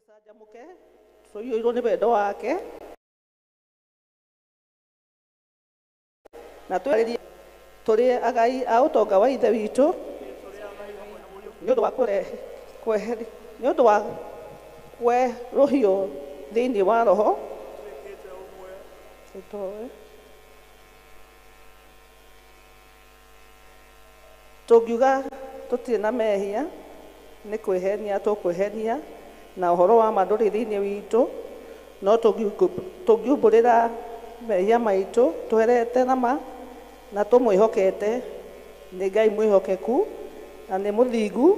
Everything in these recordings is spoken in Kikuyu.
Tũgĩcanjamũke tũiyũirwo nĩ wendo wake na tũrĩ agai a ũtonga wa Ithe witũ nĩ ũndũ wa kwerũhio thĩinĩ wa Roho. Tũngiuga tũtirĩ na mehia nĩ kwĩhenia tũkwĩhenia na ũhoro wa ma ndũrĩ thĩinĩ witũ, no tũngiumbũrĩra mehia maitũ tũherete na ma na tũmwĩhokete, nĩ Ngai mwĩhokeku na nĩ mũthingu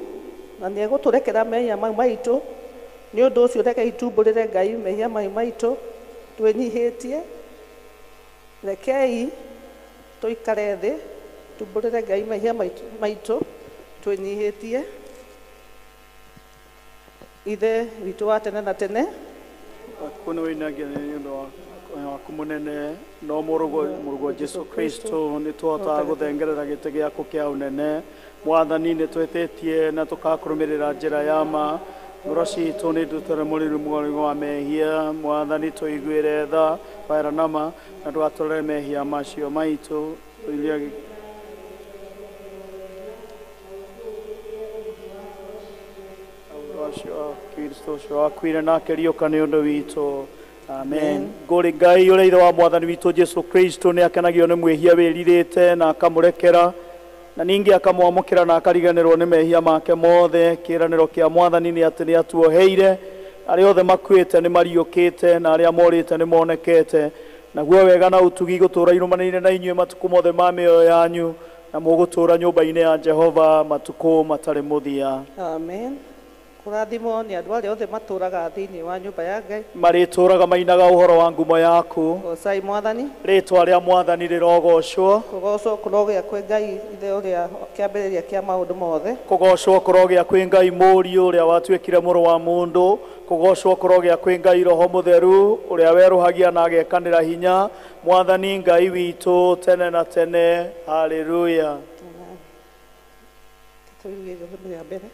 na nĩ egũtũrekera mehia mau maitũ. Nĩ ũndũ ũcio rekei tumbũrĩre Ngai mehia mau maitũ twĩnyihĩtie, rekei tũikare thĩ tumbũrĩre Ngai mehia maitũ twĩnyihĩtie. Ithe witũ wa tene na tene, Kuno wĩinagia nĩ ũndũ waku mũnene no mũrũguo Jesu Kristo nĩ tũhotaga gũthengerera gĩtĩ gĩaku kĩa ũnene. Mwathani, nĩ twĩtĩtie na tũkakũrũmĩrĩra njĩra ya ma. Ngoro citũ nĩ ndutĩre mũrigo wa mehia. Mwathani, tũiguĩre tha twera nama na ndũgatũrere mehia macio maitũ. Kristo ũcio wakuire na akĩriũka nĩ ũndũ witũ. Amen. Ngũrĩ Ngai ũrĩa Ithe wa Mwathani witũ Jesu Kristo nĩ akenagio nĩ mwĩhia wĩrirĩte na akamũrekera na ningĩ akamwamũkĩra na akariganĩrwo nĩ mehia make mothe. Kĩĩranĩro kĩa Mwathani nĩ atĩ nĩ atuoheire, arĩa othe makuĩte nĩ mariũkĩte na arĩa morĩte nĩ monekete. Naguo wega na ũtugi gũtũũra irũmanĩire na inyuĩ matukũ mothe ma mĩoyo yanyu, na mũgũtũũra nyũmba-inĩ ya Jehova matukũ matarĩ mũthia. Amen. Kũrathimwo nĩ andũ arĩa othe matũũraga thĩinĩ wa nyũmba ya Ngai. Marĩtũũraga mainaga ũhoro wa ngumo yaku. Goocai Mwathani. Rĩĩtwa rĩa Mwathani rĩrogocwo. Kũgocwo kũrogĩa kwĩ Ngai Ithe ũrĩa kĩambĩrĩria kĩa maũndũ mothe. Kũgocwo kũrogĩa kwĩ Ngai Mũriũ ũrĩa watuĩkire mũrũ wa mũndũ. Kũgocwo kũrogĩa kwĩ Ngai Roho Mũtheru ũrĩa werũhagia na agekanĩra hinya. Mwathani Ngai witũ tene na tene. Haleluya. Tũigue rĩa mbere.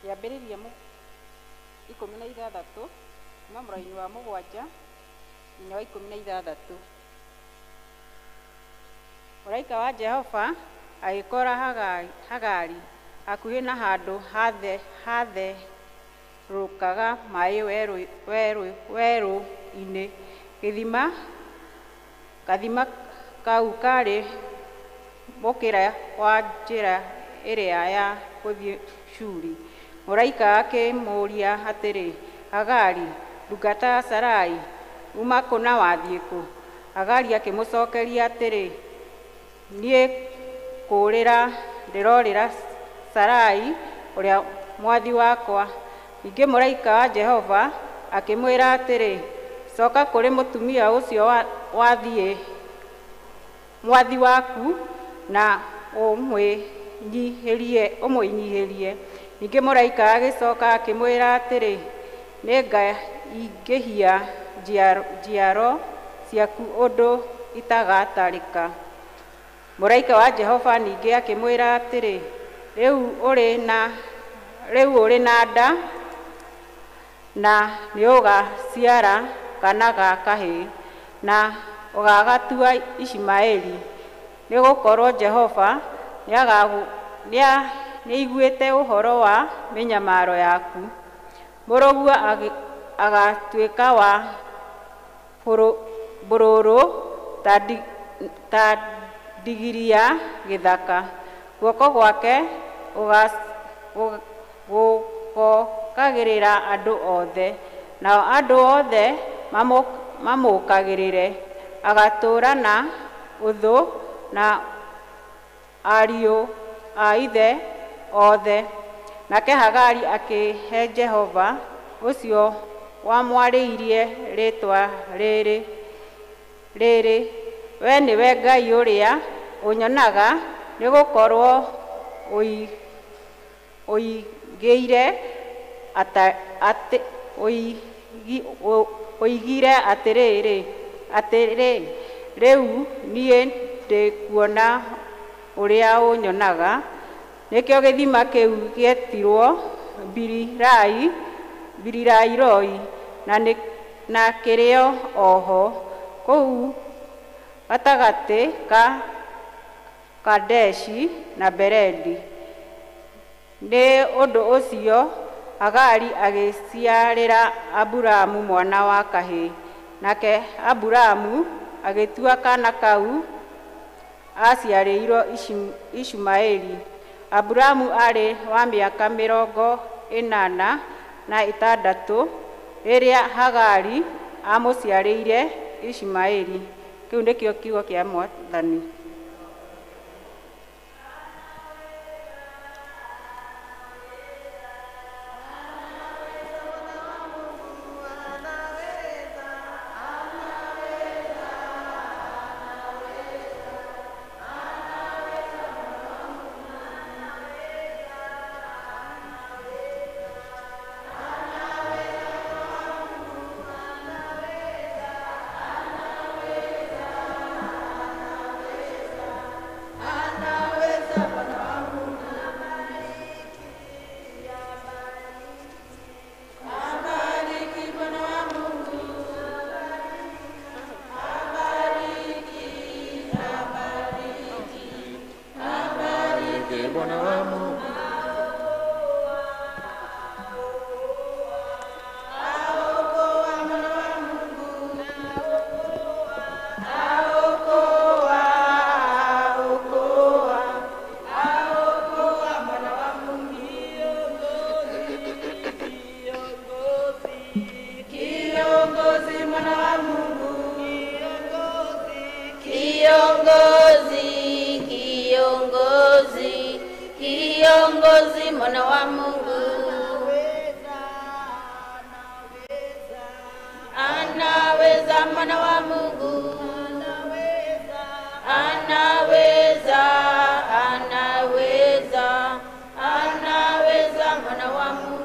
Kĩambĩrĩria 16 kuma mũraini wa 7 nginya wa 16. Mũraika wa Jehova agĩkora Hagari hakuhĩ na handũ hatherũkaga maĩ werũ-inĩ. Gathima kau karĩ mũkĩra wa njĩra ĩrĩa ya gũthiĩ Shuri. Mũraika akĩmũũria atĩrĩ, Hagari, ndungata ya Sarai, uma kũ na wathiĩ kũ? Hagari akĩmũcookeria atĩrĩ, niĩ kũũrĩra ndĩrorĩra Sarai ũrĩa mwathi wakwa. Ningĩ mũraika wa Jehova akĩmwĩra atĩrĩ, coka kũrĩ mũtumia ũcio mwathi waku na ũmwĩnyiihĩrie. Ningĩ mũraika agĩcoka akĩmwĩra atĩrĩ, nĩngaingĩhia njiaro ciaku ũndũ itagatarĩka. Mũraika wa Jehova ningĩ akĩmwĩra atĩrĩ, rĩu ũrĩ na nda na nĩũgaciara kaana ga kahĩĩ, na ũgaagatua Ishumaeli, nĩgũkorwo Jehova nĩaiguĩte ũhoro wa mĩnyamaro yaku. Mũrũguo agatuĩka wa mbũrũrũ ta ndigiri ya gĩthaka, guoko gwake gũgokagĩrĩra andũ othe, nao andũ othe mamũkagĩrĩre. Agatũũra na ũthũ na ariũ a ithe othe. Nake Hagari akĩhe Jehova ũcio wamwarĩirie rĩtwa rĩrĩ rĩrĩ, we nĩwe Ngai ũrĩa ũnyonaga, nĩgũkorwo oigĩire oigire atĩrĩrĩ atĩrĩ, rĩu niĩ ndĩkuona ũrĩa ũnyonaga. Nĩkĩo gĩthima kĩu gĩetirwo Birilairoi, na kĩrĩo oho kũu gatagatĩ ka Kadeshi na Beredi. Nĩ ũndũ ũcio Hagari agĩciarĩra Aburamu mwana wa kahĩĩ, nake Aburamu agĩtua kaana kau aaciarĩirwo Ishumaeli. Aburamu aarĩ wa mĩaka 86 rĩrĩa Hagari aamũciarĩire Ishumaeli. Kĩu nĩkĩo kiugo kĩa Mwathani. Kiongozi mwana wa Mungu, anaweza mwana wa Mungu, anaweza, anaweza, anaweza mwana wa Mungu.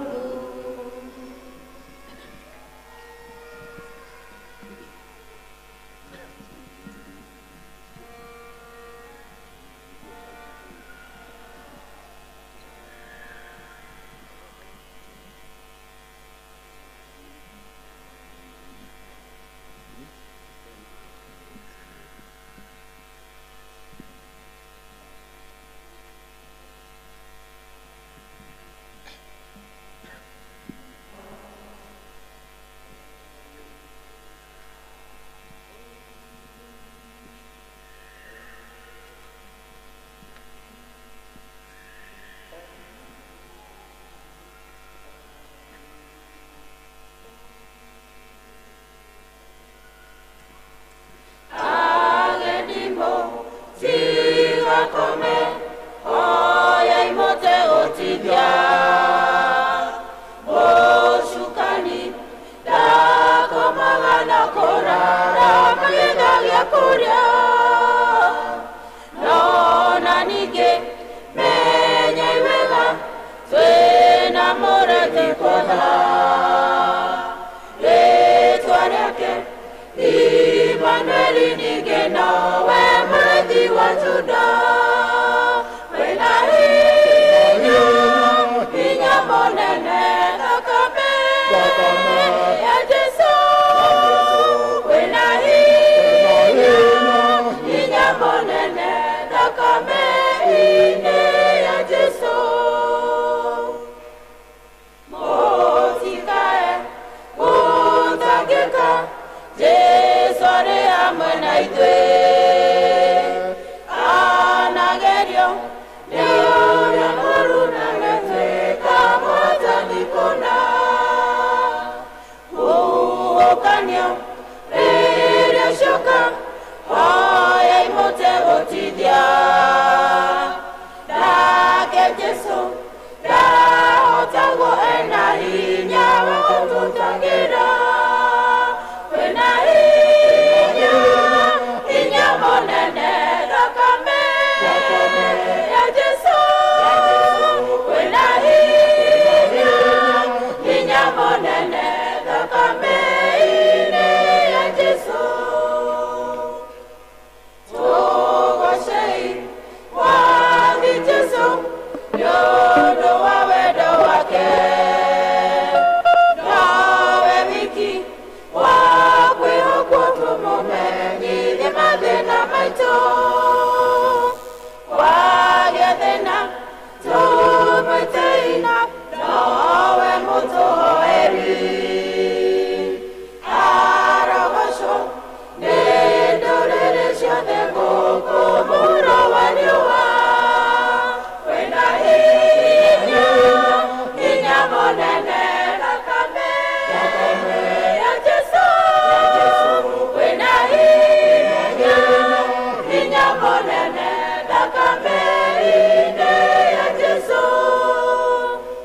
Munene thakame-inĩ ya Jesũ.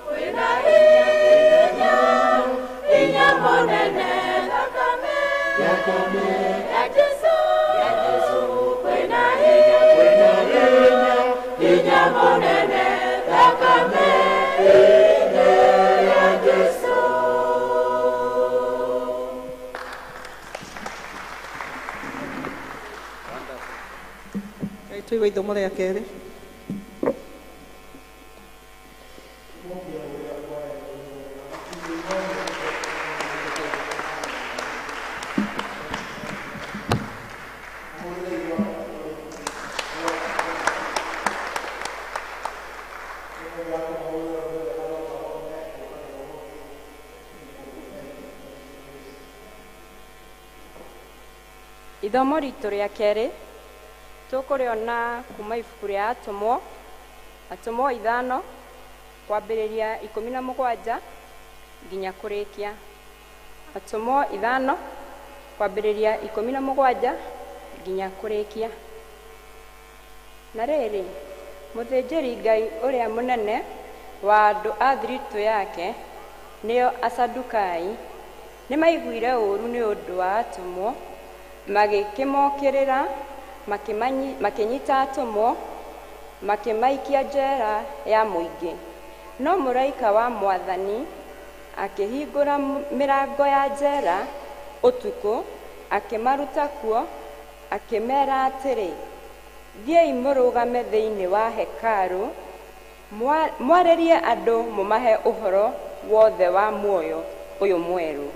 Kwĩna hinya, hinya munene thakame ya Jesũ. Kwĩna hinya, hinya munene thakame-inĩ ya Jesũ. Ngai tũigue ithomo rĩa kerĩ. Ithomo ritũ rĩa kerĩ tũkũrĩona kuma ibuku rĩa Atũmwo, Atũmwo 5 kwambĩrĩria 17 nginya kũrĩkia. Atũmwo 5 kwambĩrĩria 17 nginya kũrĩkia. Na rĩrĩ, mũthĩnjĩri Ngai ũrĩa mũnene wa andũ a thiritũ yake, nĩo Asadukai, nĩmaiguire ũũru nĩ ũndũ wa atũmwo, magĩkĩmokĩrĩra, makĩnyita atũmwo, makĩmaikia njera ya mũingĩ. No mũraika wa Mwathani akĩhingũra mĩrango ya njera ũtukũ, akĩmaruta kuo, akĩmeera atĩrĩ, thiĩi mũrũgame thĩinĩ wa hekarũ, mwarĩrie andũ mũmahe ũhoro wothe wa muoyo ũyũ mwerũ.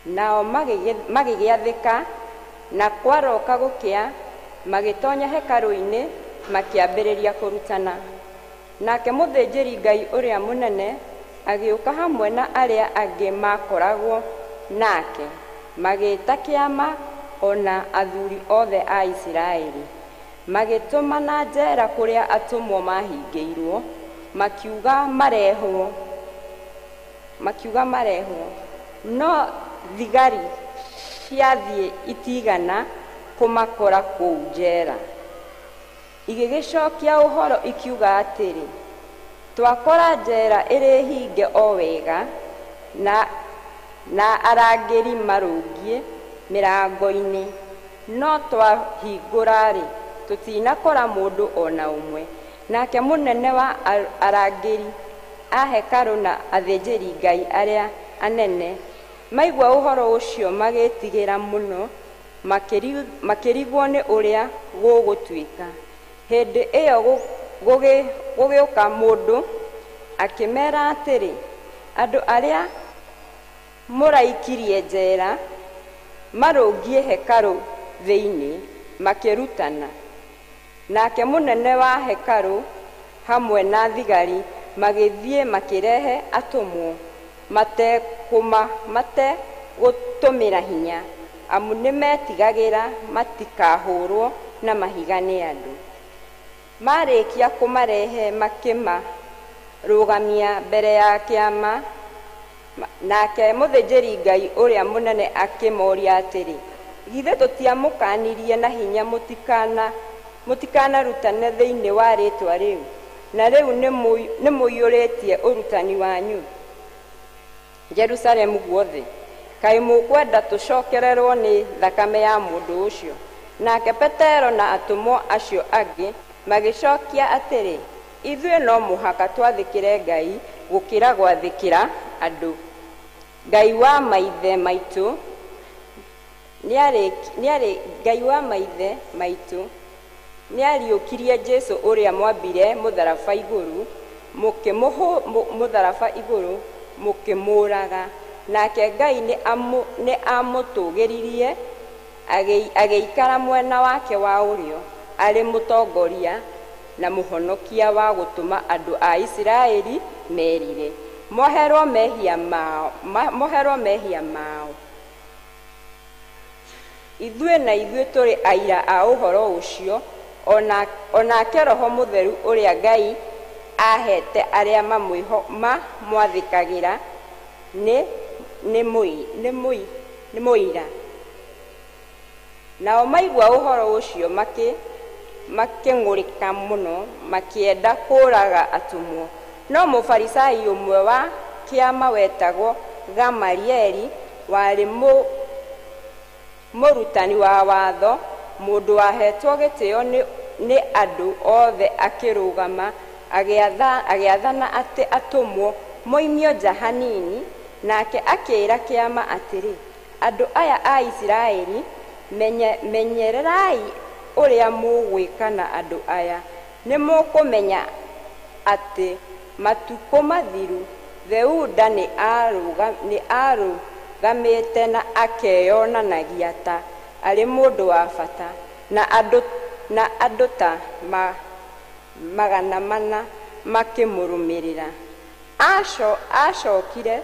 Nao magĩgĩathĩka, na kwaroka gũkĩa, magĩtonya hekarũ-inĩ, makĩambĩrĩria kũrutana. Nake mũthĩnjĩri Ngai ũrĩa mũnene agĩũka hamwe na arĩa angĩ makoragwo nake, magĩĩta kĩama o na athuri othe a Isiraeli. Magĩtũmana njera kũrĩa atũmwo mahingĩirwo, makiuga marehwo. No thigari ciathiĩ itigana kũmakora kũu njera. Igĩgĩcokia ũhoro ikiuga atĩrĩ, twakora njera ĩrĩ hinge o wega, na arangĩri marũngiĩ mĩrango-inĩ, no twahingũra-rĩ, tũtinakora mũndũ o na ũmwe. Nake mũnene wa arangĩri a hekarũ na athĩnjĩri Ngai arĩa anene maigua ũhoro ũcio magĩtigĩra mũno, makĩrigwo nĩ ũrĩa gũgũtuĩka. Hĩndĩ ĩyo gũgĩũka mũndũ akĩmeera atĩrĩ, andũ arĩa mũraikirie njera marũngiĩ hekarũ thĩinĩ makĩrutana. Nake mũnene wa hekarũ hamwe na thigari magĩthiĩ makĩrehe atũmwo mategũtũmĩra hinya, amu nĩmetigagĩra matikahũrwo na mahiga nĩ andũ. Marĩkia kũmarehe makĩmarũgamia mbere ya kĩama. Nake mũthĩnjĩri Ngai ũrĩa mũnene akĩmoria atĩrĩ, githĩ tũtiamũkanirie na hinya mũtikanarutane thĩinĩ wa rĩĩtwa rĩu, na rĩu nĩmũiyũrĩtie ũrutani wanyu Jerusalemu guothe? Kaĩ mũkwenda tũcokererwo nĩ thakame ya mũndũ ũcio? Nake Petero na atũmwo acio angĩ magĩcokia atĩrĩ, ithuĩ no mũhaka twathĩkĩre Ngai gũkĩra gwathĩkĩra andũ. Ngai wa maithe maitũ nĩariũkirie Jesũ ũrĩa mwambire mũtharaba igũrũ, mũkĩmũũraga. Nake Ngai nĩamũtũgĩririe agĩikara mwena wake wa ũrĩo arĩ mũtongoria na mũhonokia wa gũtũma andũ a Isiraeli merire, moherwo mehia mao. Ithuĩ na ithuĩ tũrĩ aira a ũhoro ũcio, o nake Roho Mũtheru ũrĩa Ngai ahete arĩa mamwathĩkagĩra nĩ mũira. Nao maigua ũhoro ũcio makĩng'ũrĩka mũno, makĩenda kũũraga atũmwo. No Mũfarisai ũmwe wa kĩama wetagwo Gamalieli, warĩ mũrutani wa watho, mũndũ wahetwo gĩtĩo nĩ andũ othe, akĩrũgama agĩathana atĩ atũmwo moimio nja hanini. Nake akĩĩra kĩama atĩrĩ, andũ aya a Isiraeli, menyererai ũrĩa mũgwĩka na andũ aya. Nĩ mũkũmenya atĩ matukũ mathiru Theuda nĩ arũgamĩte na akeyonanagia ta arĩ mũndũ wa bata, na andũ ta 400 makĩmũrũmĩrĩra. Acokire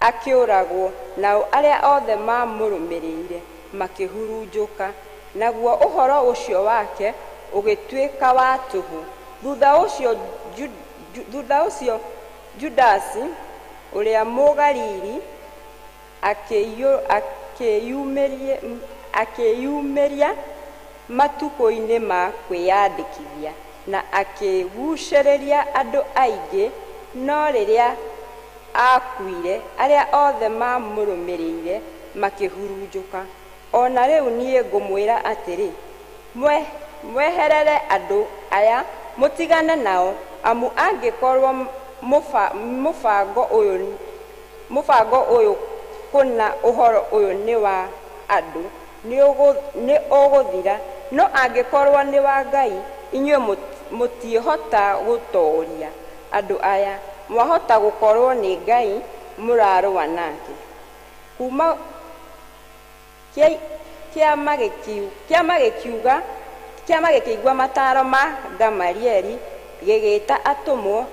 akĩũragwo, nao arĩa othe mamũrũmĩrĩire makĩhurunjũka, naguo ũhoro ũcio wake ũgĩtuĩka wa tũhũ. Thutha ũcio Judasi ũrĩa Mũgalili akĩyumĩria matukũ-inĩ ma kwĩyandĩkithia, na akĩgucĩrĩria andũ aingĩ. No rĩrĩa akuire, arĩa othe mamũrũmĩrĩire makĩhurunjũka. O na rĩu niĩ ngũmwĩra atĩrĩ, mweherere andũ aya, mũtigane nao, amu angĩkorwo mũbango ũyũ kũna ũhoro ũyũ nĩ wa andũ, nĩ ũgũthira, no angĩkorwo nĩ wa Ngai, inyuĩ mũtihota gũtooria andũ aya, mwahota gũkorwo nĩ Ngai mũrarũa nake. Kuma kĩama gĩkĩigua mataro ma Gamalieli, gĩgĩta atũmwo,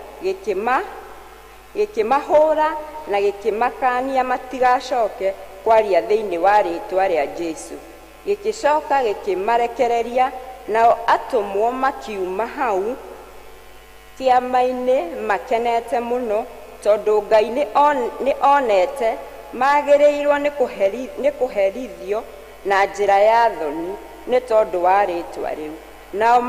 gĩkĩmahũra na gĩkĩmakania matigacoke kwaria thĩinĩ wa rĩĩtwa rĩa Jesũ. Gĩgĩcoka gĩkĩmarekereria, nao atũmwo makiuma hau kĩama-inĩ makenete mũno, tondũ Ngai nĩ onete magĩrĩirwo nĩ kũherithio na njĩra ya thoni nĩ tondũ wa rĩĩtwa rĩu. Nao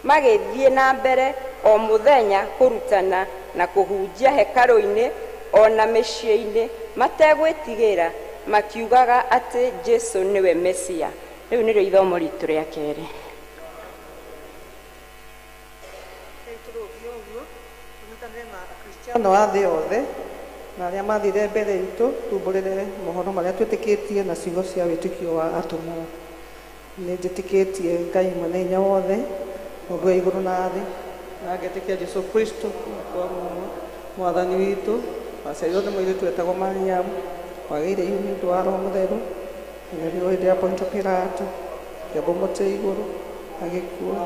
magĩthiĩ na mbere o mũthenya kũrutana na kũhunjia hekarũ-inĩ o na mĩciĩ-inĩ, mategwĩtigĩra, makiugaga atĩ Jesũ nĩwe Mesia. Rĩu nĩrĩo ithomo ritũ rĩa kerĩ. Akristiano a thĩ yothe na arĩa mathire mbere itũ, tumbũrĩre mohoro marĩa twĩtĩkĩtie na ciugo cia wĩtĩkio wa atũmwo. Nĩ njĩtĩkĩtie Ngai mwene hinya wothe, mũmbi wa igũrũ na thĩ, na ngetĩkia Jesũ Kristo mwathani witũ, waciarirwo nĩ mũirĩtu wetagwo Mariamu, wagĩire ihu nĩ ũndũ wa Roho Mũtheru, agĩthirwo hĩndĩ ya Pontio Pilato, akĩambwo mũtĩ igũrũ, agĩkua,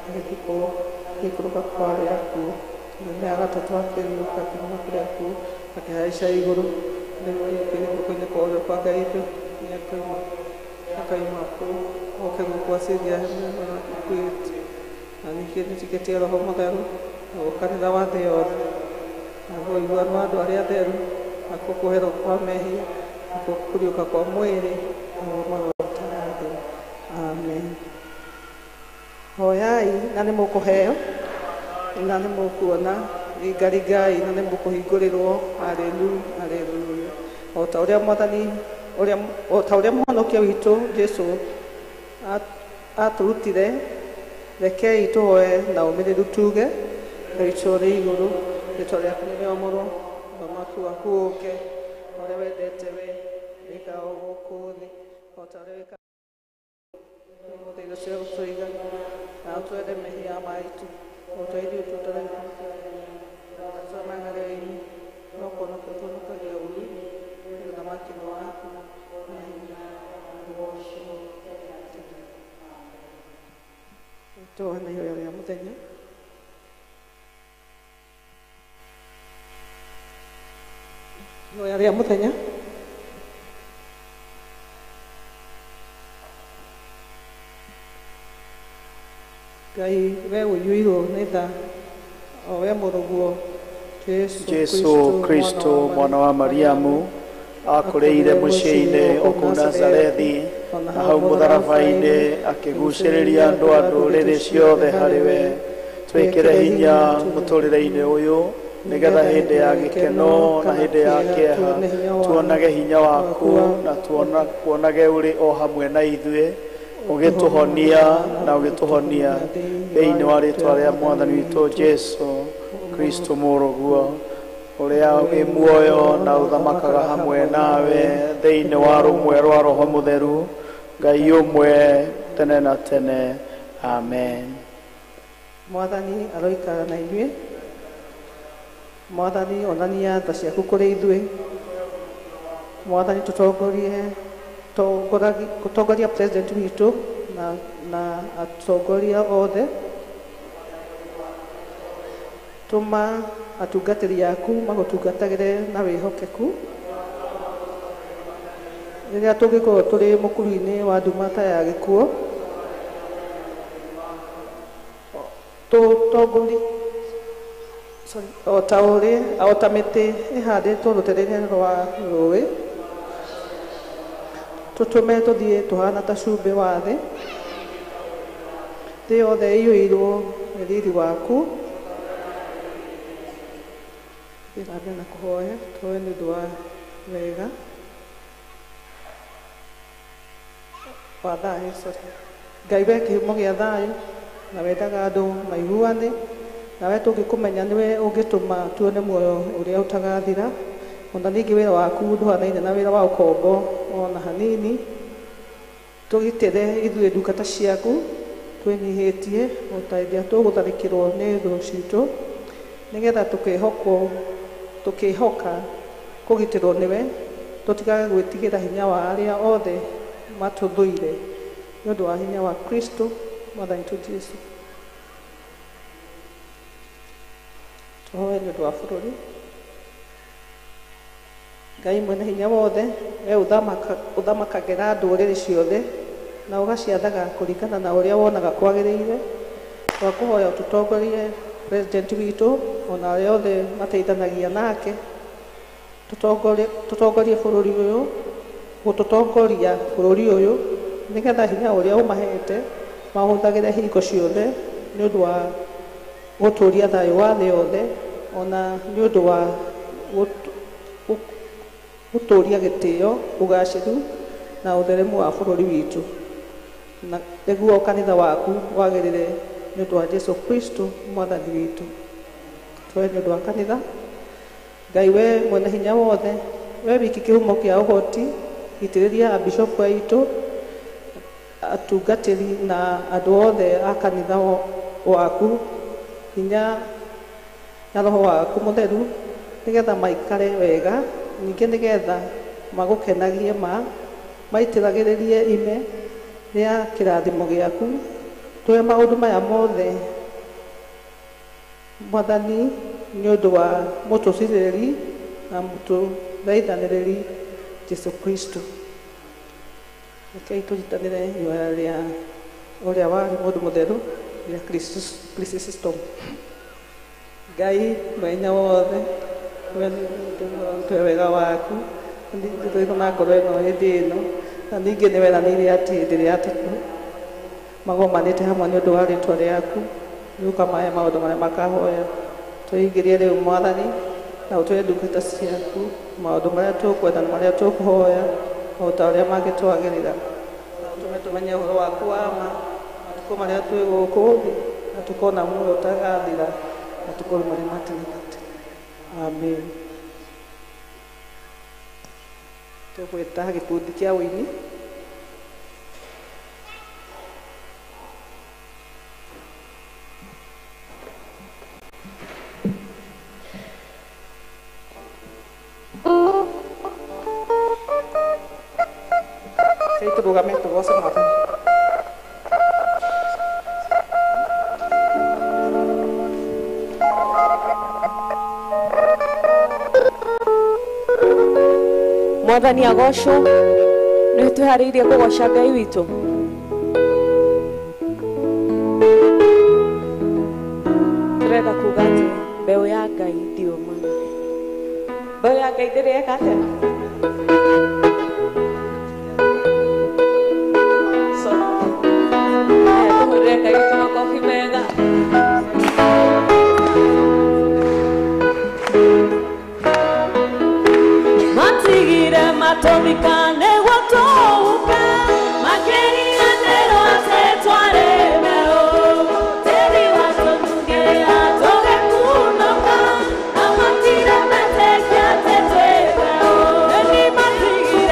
agĩthikwo, agĩikũrũka kwa arĩa akuũ. Mũthenya wa gatatũ akĩriũka akiuma kũrĩ akuũ, akĩhaica igũrũ, rĩu aikarĩte guoko-inĩ kwa ũrĩo kwa Ngai Ithe, nĩakauma kũu oke gũkũ acirie arĩa makuĩte. Na ningĩ nĩnjĩtĩkĩtie Roho Mũtheru, naguo kanitha wa thĩ yothe, naguo ũiguano wa andũ arĩa atheru, nakuo kuoherwo kwa mehia, nakuo kũriũka kwa mwĩrĩ, naguo muoyo ũtagathira. Amen. Hoyai na nĩ mũkũheo, na nĩ mũkuona, ringaringai na nĩ mũkũhingũrĩrwo. Haleluya, haleluya. O ta ũrĩa Mwathani, o ta ũrĩa Mũhonokia witũ Jesũ atũrutire, rekei tũhoe na ũmĩrĩru tuge, Ngai witũ ũrĩ igũrũ, rĩĩtwa rĩaku nĩrĩamũrwo, ũthamaki waku ũũke, ũrĩa wendete we wĩka o gũkũ thĩ o ta ũrĩa wĩkaga ũmũthĩ. Irio cia gũtũiga, na ũtwende mehia maitũ, o ta ithuĩ tũtũmagerio-inĩ, no kũhonokia ũtũhonokagia ũũru-inĩ, ũthamaki nĩ waku na hinya na ũgoco tene. Tũhoe na ihoya rĩa mũthenya. Ihoya rĩa mũthenya. Ngai we ũiyũirwo nĩ tha, o we mũrũguo Jesũ Kristo mwana wa Mariamu, Akũrĩire mũciĩ-inĩ o kũu Nazarethi, na hau mũtharaba-inĩ akĩgucĩrĩria andũ a ndũrĩrĩ ciothe harĩ we. Twĩkĩre hinya mũtũrĩre-inĩ ũyũ, nĩgetha hĩndĩ ya gĩkeno na hĩndĩ ya kĩeha tuonage hinya waku na tuonage ũrĩ o hamwe na ithuĩ, ũgĩtũhonia na ũgĩtũhonia thĩinĩ wa rĩtwa rĩa Mwathani witũ Jesu Kristo mũrũguo, ũrĩa wĩ muoyo na ũthamakaga hamwe nawe thĩinĩ wa rũmwe rwa Roho Mũtheru, Ngai ũmwe tene na tene. Amen. Mwathani aroikara na inyuĩ. Mwathani onania tha ciaku kũrĩ ithuĩ. Mwathani tũtongorie tongoria president witũ na atongoria othe. Tũma atungatĩri aku magũtungatagĩre na wĩhokeku. Rĩrĩa tũngĩkorwo tũrĩ mũkuru-inĩ wa nduma ta ya gĩkuũ, tũtongorie o ta mĩtĩ ĩhandĩtwo rũtere-inĩ rwa rũĩ, tũtũme tũthiĩ tũhana ta cumbĩ wa thĩ. Thĩ yothe ĩiyũirwo nĩ riri waku. Thiĩ na mbere na kũhoya, tũhoe nĩ ũndũ wa wega wa thayũ. Sorry. Ngai we kĩhumo gĩa thayũ na wendaga andũ maiguane, nawe tũngĩkũmenya nĩwe ũngĩtũma tuone muoyo ũrĩa ũtagathira. Ona ningĩ wĩra waku ndũhanaine na wĩra wa ũkombo ona hanini. Tũgitĩre ithuĩ ndungata ciaku twĩnyihĩtie o ta hĩndĩ ĩrĩa tũgũtharĩkĩrwo nĩ thũ citũ, nĩgetha tũkĩhoka kũgitĩrwo nĩwe, tũtigage gwĩtigĩra hinya wa arĩa othe matũthũire, nĩ ũndũ wa hinya wa Kristo Mwathani witũ Jesu. Tũhoe nĩ ũndũ wa bũrũri. Ngai mwene hinya wothe, we ũthamakagĩra ndũrĩrĩ ciothe na ũgaciathaga kũringana na ũrĩa wonaga kwagĩrĩire, twakũhoya ũtũtongorie president witũ ona arĩa othe mateithanagia nake, tũtongorie bũrũri ũyũ, gũtũtongoria bũrũri ũyũ nĩgetha hinya ũrĩa ũmahete mahũthagĩre hingo ciothe nĩ ũndũ wa gũtũũria thayũ wa thĩ yothe, ona nĩ ũndũ wa gũtũũria gĩtĩo, ũgacĩru na ũtheremu wa bũrũri witũ, na nĩguo kanitha waku wagĩrĩre nĩ ũndũ wa Jesu Kristo Mwathani witũ. Tũhoe nĩ ũndũ wa kanitha. Ngai we mwene hinya wothe, we wiki kĩhumo kĩa ũhoti, itĩrĩria abishopu aitũ, atungatĩri na andũ othe a kanitha waku hinya na roho waku mũtheru, nĩgetha maikare wega, ningĩ nĩgetha magũkenagie ma maitĩragĩrĩrie ime rĩa kĩrathimo gĩaku. Tũhe maũndũ maya mothe Mwathani nĩ ũndũ wa mũtũcirĩrĩri na mũtũthaithanĩrĩri Jesu Kristo. Rekei tũnyitanĩre ihoya rĩa ũrĩa warĩ mũndũ mũtheru rĩa Chrysostom. Ngai mwene wothe, we wega waku nĩ na ngoro ĩno hĩndĩ ĩno, na ningĩ nĩ weranĩire atĩ hĩndĩ ĩrĩa atatũ magomanĩte hamwe nĩ ũndũ wa rĩtwa rĩaku, nĩ ũkamahe maũndũ marĩa makahoya. Tũingĩrie rĩu Mwathani na ũtũhe ndungata ciaku maũndũ marĩa tũkwenda na marĩa tũkũhoya o ta ũrĩa mangĩtwagĩrĩra, na ũtũme tũmenye ũhoro waku wa ma matukũ marĩa twĩ gũkũ thĩ, na tũkona muoyo ũtagathira matukũ marĩa ma tene na tene. Amen. Tũgwĩta gĩkundi kĩa ũini. Tũrũgame tũgoce Mwathani. Mwathani agocwo, nĩ twĩharĩirie kũgoca Ngai witũ. Tũrenda kuga atĩ mbeũ ya Ngai ndiũmaga. Mbeũ ya Ngai ndĩrĩ eka atĩa? So, haya tũhũrĩre Ngai witũ makobi mega. Matigire matũmika nĩguo tũhuke, makĩriganĩrwo atĩ twarĩ mbeũ. Tĩri watũnungĩra tũgĩkunũka, na matirĩ metĩkia atĩ twĩ mbeũ. Ĩni matigire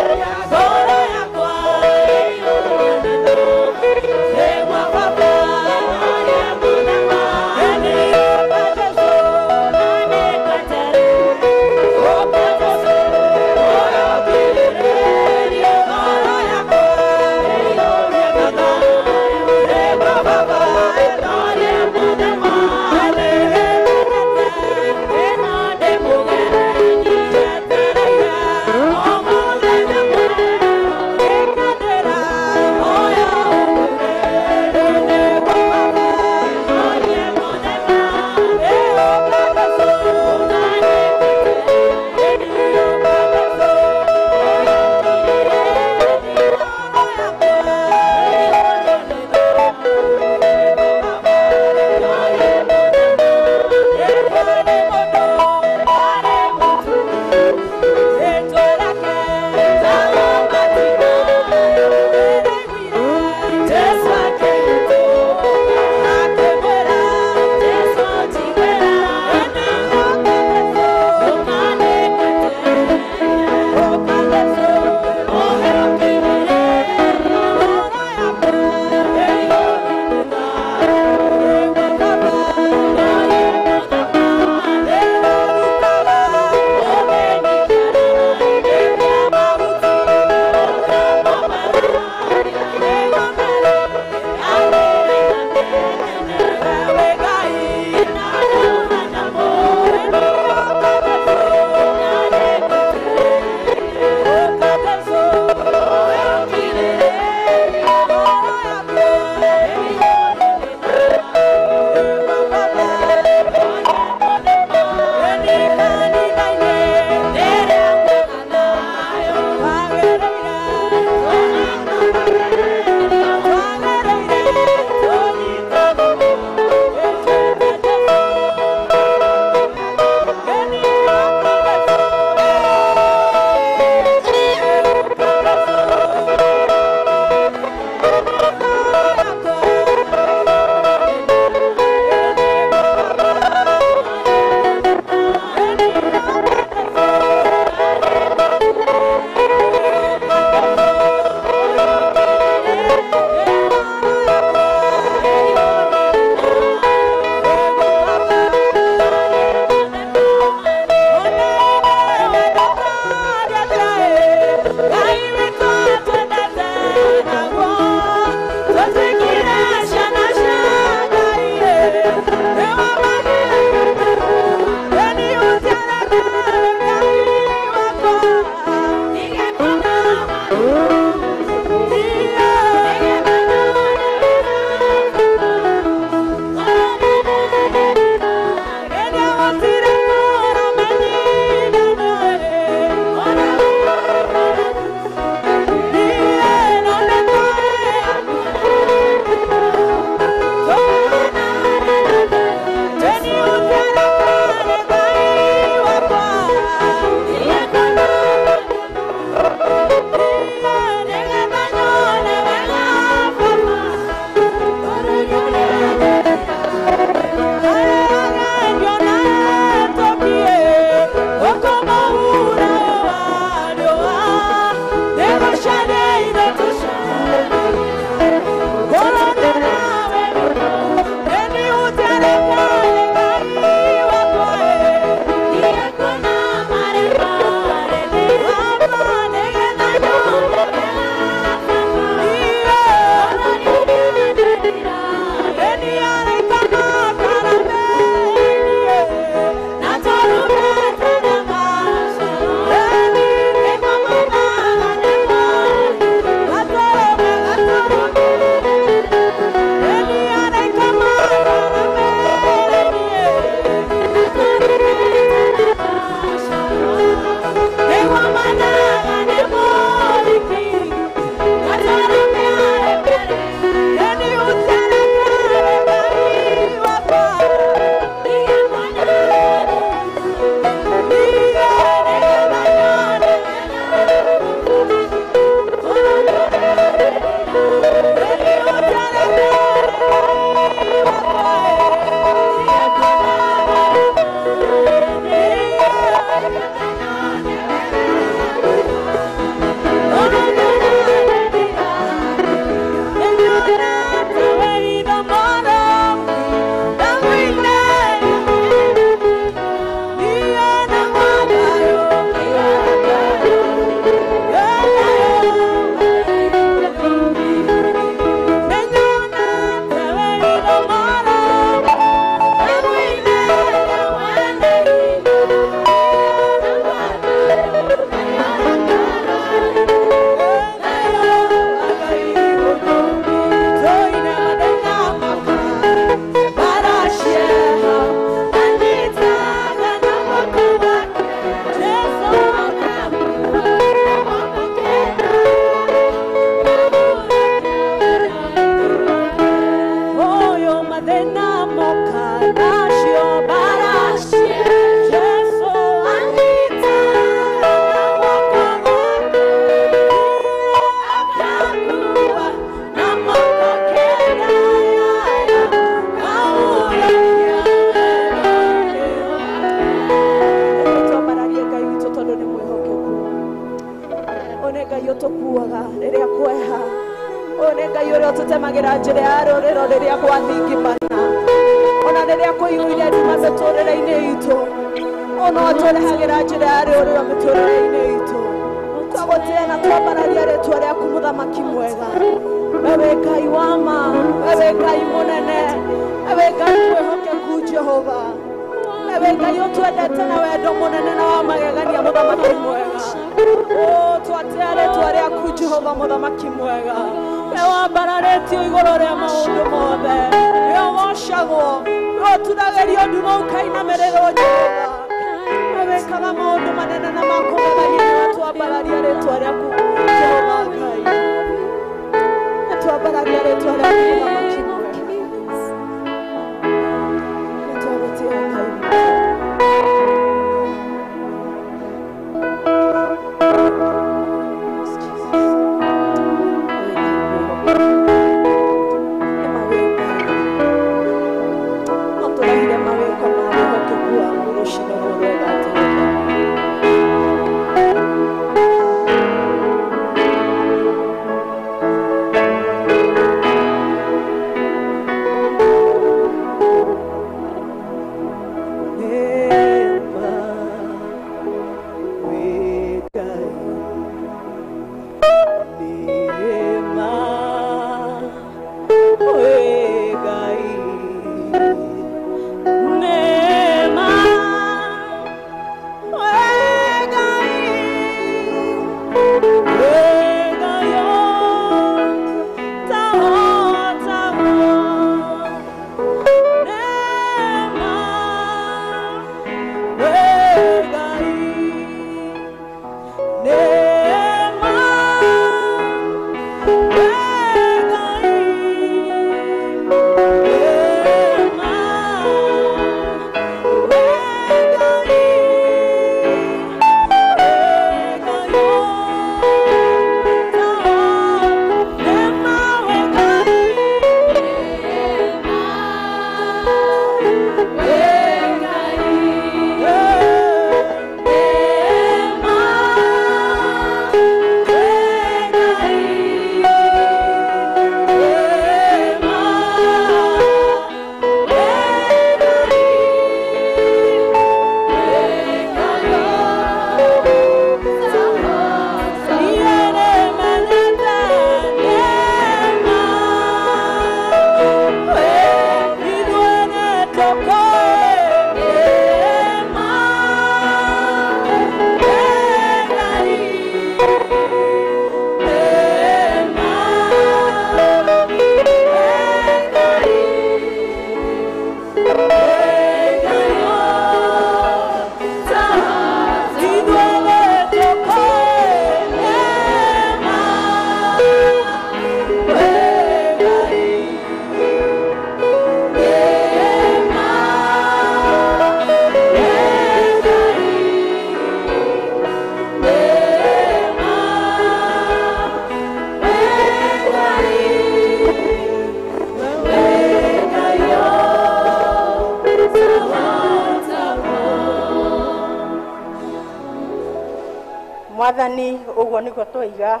Mwathani ũguo nĩguo twaiga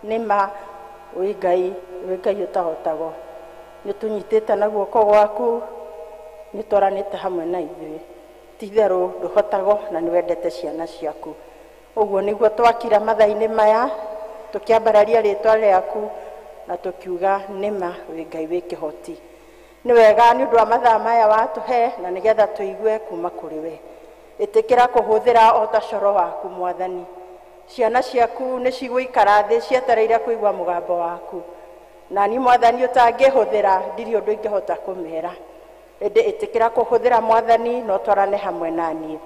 nĩma wĩ Ngai, wĩ Ngai ũtahotagwo. Nĩtũnyitĩte na guoko gwaku, nĩtwaranĩte hamwe na ithuĩ. Ti itherũ ndũhotagwo na nĩwendete ciana ciaku. Ũguo nĩguo twakira mathaa-inĩ maya, tũkĩambararia rĩtwa rĩaku na tũkiuga nĩma wĩ Ngai wĩ kĩhoti. Nĩ wega nĩ ũndũ wa mathaa maya watũhe na nĩgetha tũigue kuma kũrĩ we. Ĩtĩkĩra kũhũthĩra o ta coro waku Mwathani. Ciana ciaku nĩ cigũikara thĩ cietereire kũigua mũgambo waku. Na niĩ Mwathani ũtangĩhũthĩra ndirĩ ũndũ ingĩhota kũmera. Ĩndĩ ĩtĩkĩra kũhũthĩra Mwathani na ũtwarane hamwe na niĩ.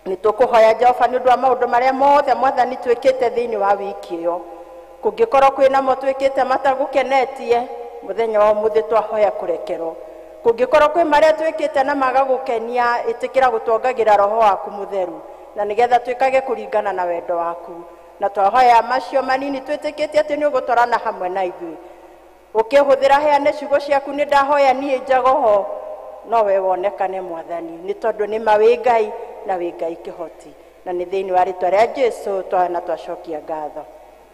Nĩ tũkũhoya Jehova nĩ ũndũ wa maũndũ marĩa mothe Mwathani twĩkĩte thĩinĩ wa wiki ĩyo. Kũngĩkorwo kwĩnamo twĩkĩte matagũkenetie, mũthenya wa ũmũthĩ twahoya kũrekerwo. Kũngĩkorwo kwĩ marĩa twĩkĩte na magagũkenia, ĩtĩkĩra gũtwongagĩra roho waku mũtheru na nĩgetha twĩkage kũringana na wendo waku. Na twahoya macio manini twĩtĩkĩtie atĩ nĩ ũgũtwarana hamwe na ithuĩ. Ũkĩhũthĩra heane ciugo ciaku nĩ ndahoya niĩ njagoho, no we wonekane Mwathani, nĩ tondũ nĩma wĩ Ngai na wĩ Ngai kĩhoti. Na nĩ thĩinĩ wa rĩtwa rĩa Jesũ twahoya na twacokia ngatho.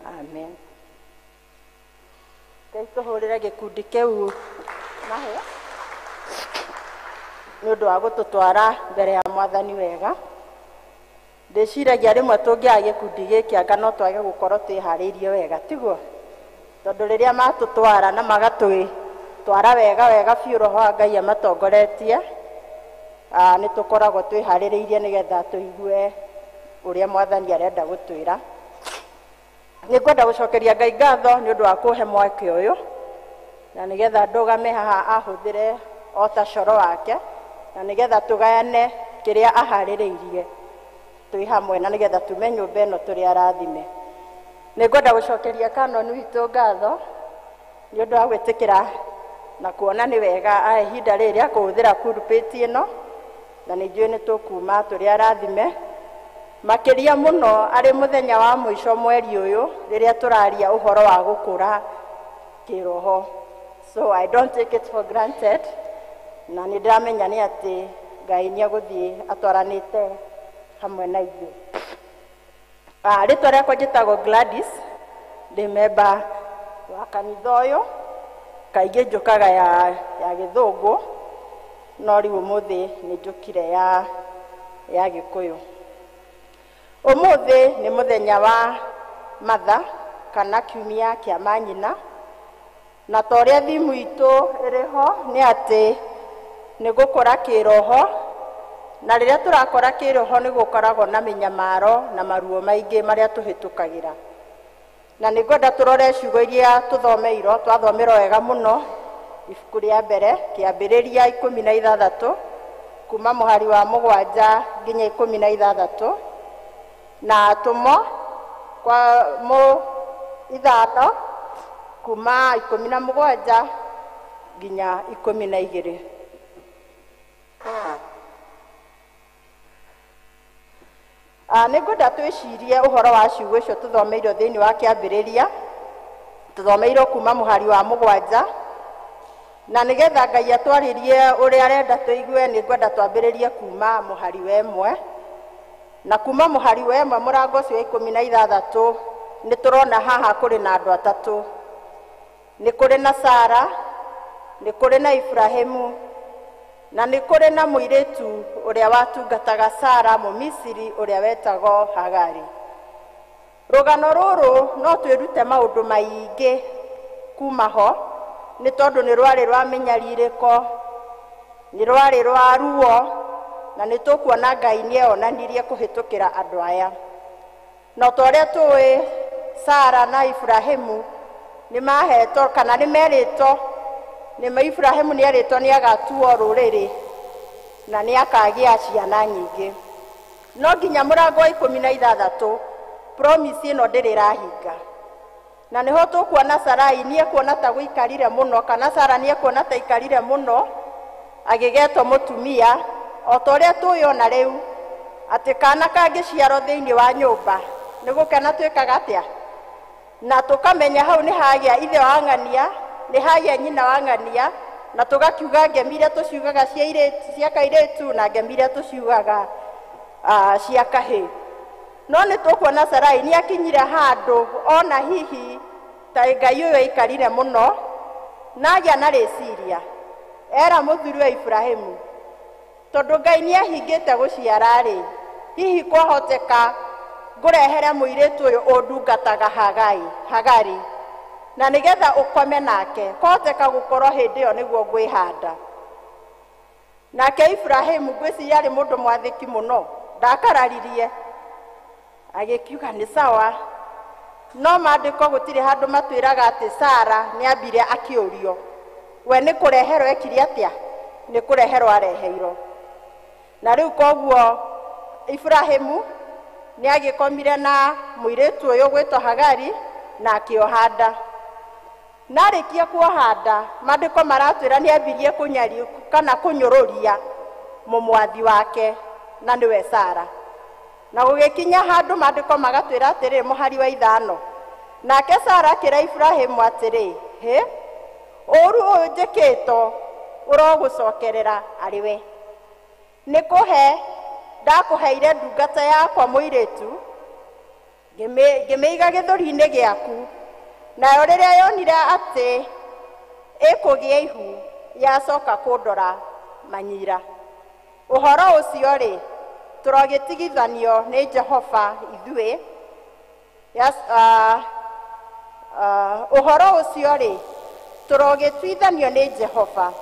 Amen. Ngai tũhũrĩre gĩkundi kĩu mahĩa nĩ ũndũ wa gũtũtwara mbere ya Mwathani wega. Ndĩciragia rĩmwe tũngĩaga gĩkundi gĩkĩ anga no twage gũkorwo twĩharĩirie wega, tiguo? Tondũ rĩrĩa matũtwara na magatwĩtwara wega wega biũ roho wa Ngai amatongoretie, nĩ tũkoragwo twĩharĩrĩirie nĩgetha tũigue ũrĩa Mwathani arenda gũtwĩra. Nĩ ngwenda gũcokeria Ngai ngatho nĩ ũndũ wa kũhe mweke ũyũ na nĩgetha ndũgame haha ahũthĩre o ta coro wake na nĩgetha tũgayane kĩrĩa aharĩrĩirie twĩ hamwe na nĩgetha tume nyũmba ĩno tũrĩ arathime. Nĩ ngwenda gũcokeria Canon witũ ngatho nĩ ũndũ wa gwĩtĩkĩra na kuona nĩ wega ahe ihinda rĩrĩ rĩa kũhũthĩra pulpit ĩno na nĩ njũĩ nĩ tũkuma tũrĩ arathime. Makĩria mũno arĩ mũthenya wa mũico mweri ũyũ rĩrĩa tũraria ũhoro wa gũkũra kĩroho. So I don't take it for granted na nĩ ndĩramenya nĩ atĩ Ngai nĩ egũthiĩ atwaranĩte hamwe na ithuĩ. Rĩtwa rĩakwa njĩtagwo Gladys, ndĩ memba wa kanitha ũyũ, kaingĩ njũkaga ya gĩthũngũ, no rĩu ũmũthĩ nĩ njũkire ya gĩkũyũ. Ũmũthĩ nĩ mũthenya wa matha kana kiumia kĩa manyina, na ta ũrĩa thimu itũ ĩrĩ ho nĩ atĩ nĩ gũkũra kĩroho, na rĩrĩa tũrakũra kĩroho nĩ gũkoragwo na mĩnyamaro na maruo maingĩ marĩa tũhĩtũkagĩra. Na nĩ ngwenda tũrore ciugo iria tũthomeirwo, twathomerwo wega mũno ibuku rĩa mbere kĩambĩrĩria 16 kuma mũhari wa 7 nginya 16 na atũmwo kwa mũ 5 kuma 17 nginya 12. Nĩ ngwenda twĩcirie ũhoro wa ciugo icio tũthomeirwo thĩinĩ wa kĩambĩrĩria, tũthomeirwo kuma mũhari wa 7, na nĩgetha Ngai atwarĩrie ũrĩa arenda tũigue nĩ ngwenda twambĩrĩrie kuma mũhari wa 1. Na kuma mũhari wa 1 mũrango ũcio wa 16 nĩ tũrona haha kũrĩ na andũ atatũ. Nĩ kũrĩ na Sara, nĩ kũrĩ na Ibrahimu, na nĩ kũrĩ na mũirĩtu ũrĩa watungataga Sara Mũmisiri ũrĩa wetagwo Hagari. Rũgano rũrũ no twĩrute maũndũ maingĩ kuma ho, nĩ tondũ nĩ rwarĩ rwa mĩnyarirĩko, nĩ rwarĩ rwa ruo, na nĩ tũkuona Ngai nĩ eonanirie kũhĩtũkĩra andũ aya. No ta ũrĩa tũĩ Sara na Ibrahimu nĩ mahetwo kana nĩ merĩtwo, nĩ Ibrahimu nĩ erĩtwo nĩ agatuo rũrĩrĩ na nĩ akagĩa ciana nyingĩ. No nginya mũrango wa 16 promise ĩno ndĩrĩ ĩrahinga. Na nĩho tũkuona Sarai nĩ ekuona ta gũikarire mũno, kana Sara nĩ ekuona ta ikarire mũno agĩgetwo mũtumia, o ta ũrĩa tũĩ ona rĩu atĩ kana kangĩciarwo thĩinĩ wa nyũmba nĩ gũkena twĩkaga atĩa? Na tũkamenya hau nĩ hagĩa ithe wa ng'ania, nĩ hagĩa nyina wa ng'ania, na tũgakiuga ngemi iria tũciugaga cia kairĩtu na ngemi iria tũciugaga cia kahĩĩ. No nĩ tũkuona Sarai nĩ akinyire handũ ona hihi ta Ngai ũyũ aikarire mũno na agĩa na rĩciria era mũthuri wa Ibrahimu tondũ Ngai nĩ ahingĩte gũciara rĩ, hihi kwahoteka ngũrehere mũirĩtu ũyũ ũndungataga Hagari na nĩgetha ũkome nake, kwahoteka gũkorwo hĩndĩ ĩyo nĩguo ngwĩhanda. Nake Ibrahimu ngwĩciria arĩ mũndũ mwathĩki mũno, ndakararirie agĩkiuga nĩ sawa. No maandĩko gũtirĩ handũ matwĩraga atĩ Sara nĩambire akĩũrio we nĩ kũreherwo ekire atĩa, nĩ kũreherwo areheirwo. Na rĩu koguo Ibrahimu nĩ agĩkomire na mũirĩtu ũyũ gwĩtwo Hagari na akĩoha nda. Na arĩkia kuoha nda, maandĩko maratwĩra nĩ ambirie kũnyaria kana kũnyũrũria mũmwathi wake na nĩwe Sara. Na gũgĩkinya handũ maandĩko magatwĩra atĩrĩ mũhari wa 5, nake Sara akĩra Ibrahimu atĩrĩ, hĩ, ũũru ũyũ njĩkĩtwo ũrogũcokerera arĩ we, nĩ kũhe ndakũheire ndungata yakwa mũirĩtu ngĩmĩiga gĩthũri-inĩ gĩaku, nayo rĩrĩa yonire atĩ ĩkũgĩa ihu yacoka kũndora manyira. Ũhoro ũcio rĩ tũrogĩtigithanio nĩ Jehova ithuĩ. Ũhoro ũcio rĩ tũrogĩtuithanio nĩ Jehova.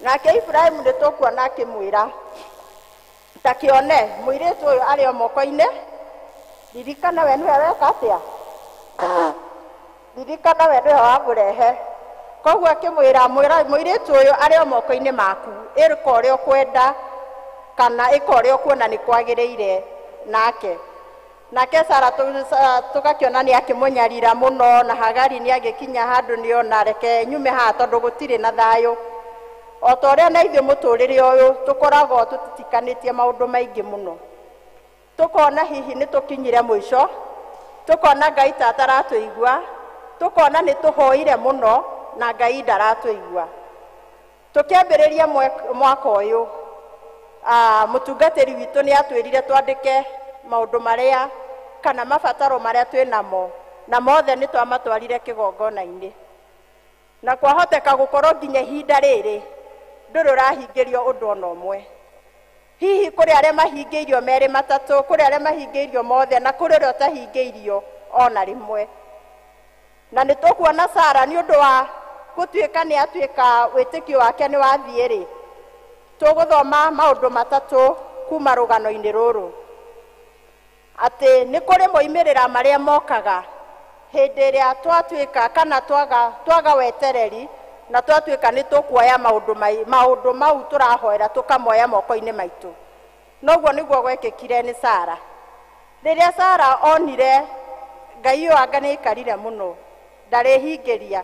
Nake Ibrahimu nĩ tũkuona akĩmwĩra ta kĩone mũirĩtu ũyũ arĩ o moko-inĩ, ririkana we nĩwe weka atĩa, ririkana we nĩwe wamũrehe. Koguo akĩmwĩra mũirĩtu ũyũ arĩ o moko-inĩ maku, ĩka ũrĩa ũkwenda kana ĩka ũrĩa ũkuona nĩ kwagĩrĩire nake. Nake Sara tũgakĩona nĩ akĩmũnyarira mũno, na Hagari nĩ agĩkinya handũ nĩona reke nyume haha tondũ gũtirĩ na thayũ. O ta ũrĩa na ithuĩ mũtũrĩre ũyũ tũkoragwo tũtitikanĩtie maũndũ maingĩ mũno, tũkona hihi nĩ tũkinyire mũico, tũkona Ngai ta ataratũigua, tũkona nĩ tũhoire mũno na Ngai ndaratũigua. Tũkĩambĩrĩria mwaka ũyũ, mũtungatĩri witũ nĩ atwĩrire twandĩke maũndũ marĩa kana mabataro marĩa twĩnamo, na mothe nĩ twamatwarire kĩgongona-inĩ. Na kwahoteka gũkorwo nginya ihinda rĩrĩ ndũrĩ ũrahingĩrio ũndũ ona ũmwe. Hihi kũrĩ arĩa mahingĩirio merĩ matatũ, kũrĩ arĩa mahingĩirio mothe, na kũrĩ ũrĩa ũtahingĩirio ona rĩmwe. Na nĩ tũkuona Sara nĩ ũndũ wa gũtuĩka nĩ atuĩka wĩtĩkio wake nĩ wathiĩ rĩ, tũgũthoma maũndũ matatũ kuma rũgano-inĩ rũrũ, atĩ nĩ kũrĩ moimĩrĩra marĩa mokaga hĩndĩ ĩrĩa twatuĩka kana twaga wetereri na twatuĩka nĩ tũkuoya maũndũ mau tũrahoera tũkamoya moko-inĩ maitũ. Noguo nĩguo gwekĩkire nĩ Sara. Rĩrĩa Sara onire Ngai ũyũ anga nĩ aikarire mũno, ndarĩhingĩria,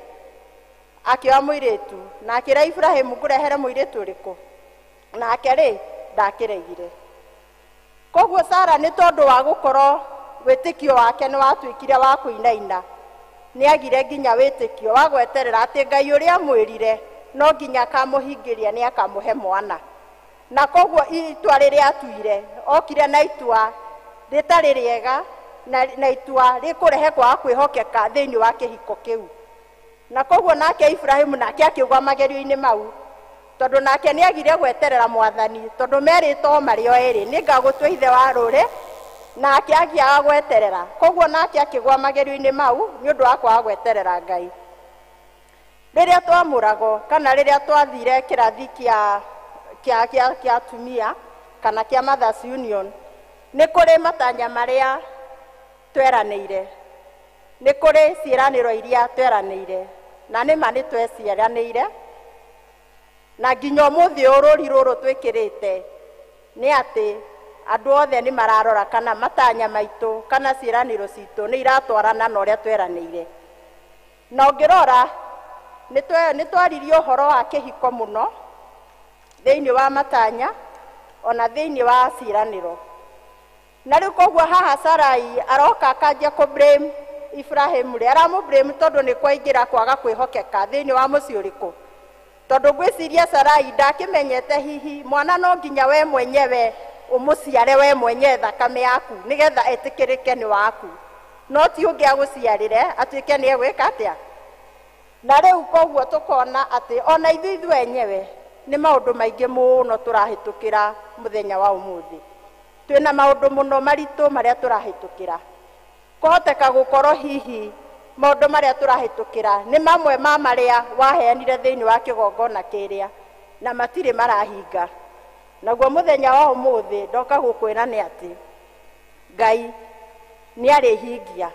akĩoya mũirĩtu na akĩra Ibrahimu ngũrehere mũirĩtu ũrĩkũ, nake rĩ ndakĩregire. Koguo Sara nĩ tondũ wa gũkorwo wĩtĩkio wake nĩ watuĩkire wa kũinaina, nĩ agire nginya wĩtĩkio wa gweterera atĩ Ngai ũrĩa amwĩrire no nginya akamũhingĩria nĩ akamũhe mwana. Na koguo itua rĩrĩa atuire okire na itua rĩtarĩ rĩega na itua rĩkũrehe kwaga kwĩhokeka thĩinĩ wa kĩhiko kĩu. Na koguo nake Ibrahimu nake akĩgwa magerio-inĩ mau, tondũ nake nĩ agire gweterera mwathani, tondũ merĩtwo marĩ o erĩ nĩ ngagũtua ithe wa rũrĩ, nake akĩaga gweterera. Koguo nake akĩgwa magerio-inĩ mau nĩ ũndũ wa kwaga gweterera Ngai. Rĩrĩa twamũragwo kana rĩrĩa twathire kĩrathi kĩa atumia kana kĩa Mothers Union, nĩ kũrĩ matanya marĩa tweranĩire, nĩ kũrĩ ciĩranĩro iria tweranĩire, na nĩ ma nĩ tweciĩranĩire, na nginya ũmũthĩ ũyũ rũri rũrũ twĩkĩrĩte nĩ atĩ andũ othe nĩ mararora kana matanya maitũ kana ciĩranĩro citũ nĩ iratwarana na ũrĩa tweranĩire. Na ũngĩrora nĩ twaririe ũhoro wa kĩhiko mũno thĩinĩ wa matanya ona thĩinĩ wa ciĩranĩro. Na rĩu koguo haha Sarai aroka akanjia kũ blame Ibrahimu rĩ, aramũ blame tondũ nĩ kwaingĩra kwaga kwĩhokeka thĩinĩ wa mũciĩ ũrĩkũ, tondũ ngwĩciria Sarai ndakĩmenyete hihi mwana no nginya we mwenyewe Ũmũciare we mwenyewe thakame yaku nĩgetha etĩkĩrĩke nĩ waku, no ti ũngĩ agũciarĩre atuĩke nĩ egwĩka atĩa. Na rĩu koguo tũkona atĩ ona ithuĩ ithuĩ enyewe nĩ maũndũ maingĩ mũno tũrahĩtũkĩra mũthenya wa ũmũthĩ. Twĩna maũndũ mũno maritũ marĩa tũrahĩtũkĩra. Kũhoteka gũkorwo hihi maũndũ marĩa tũrahĩtũkĩra nĩ mamwe ma marĩa waheanire thĩinĩ wa kĩgongona kĩrĩa na matirĩ marahinga. Naguo mũthenya wa ũmũthĩ ndoka gũkwĩra nĩ atĩ Ngai nĩ arĩhingia,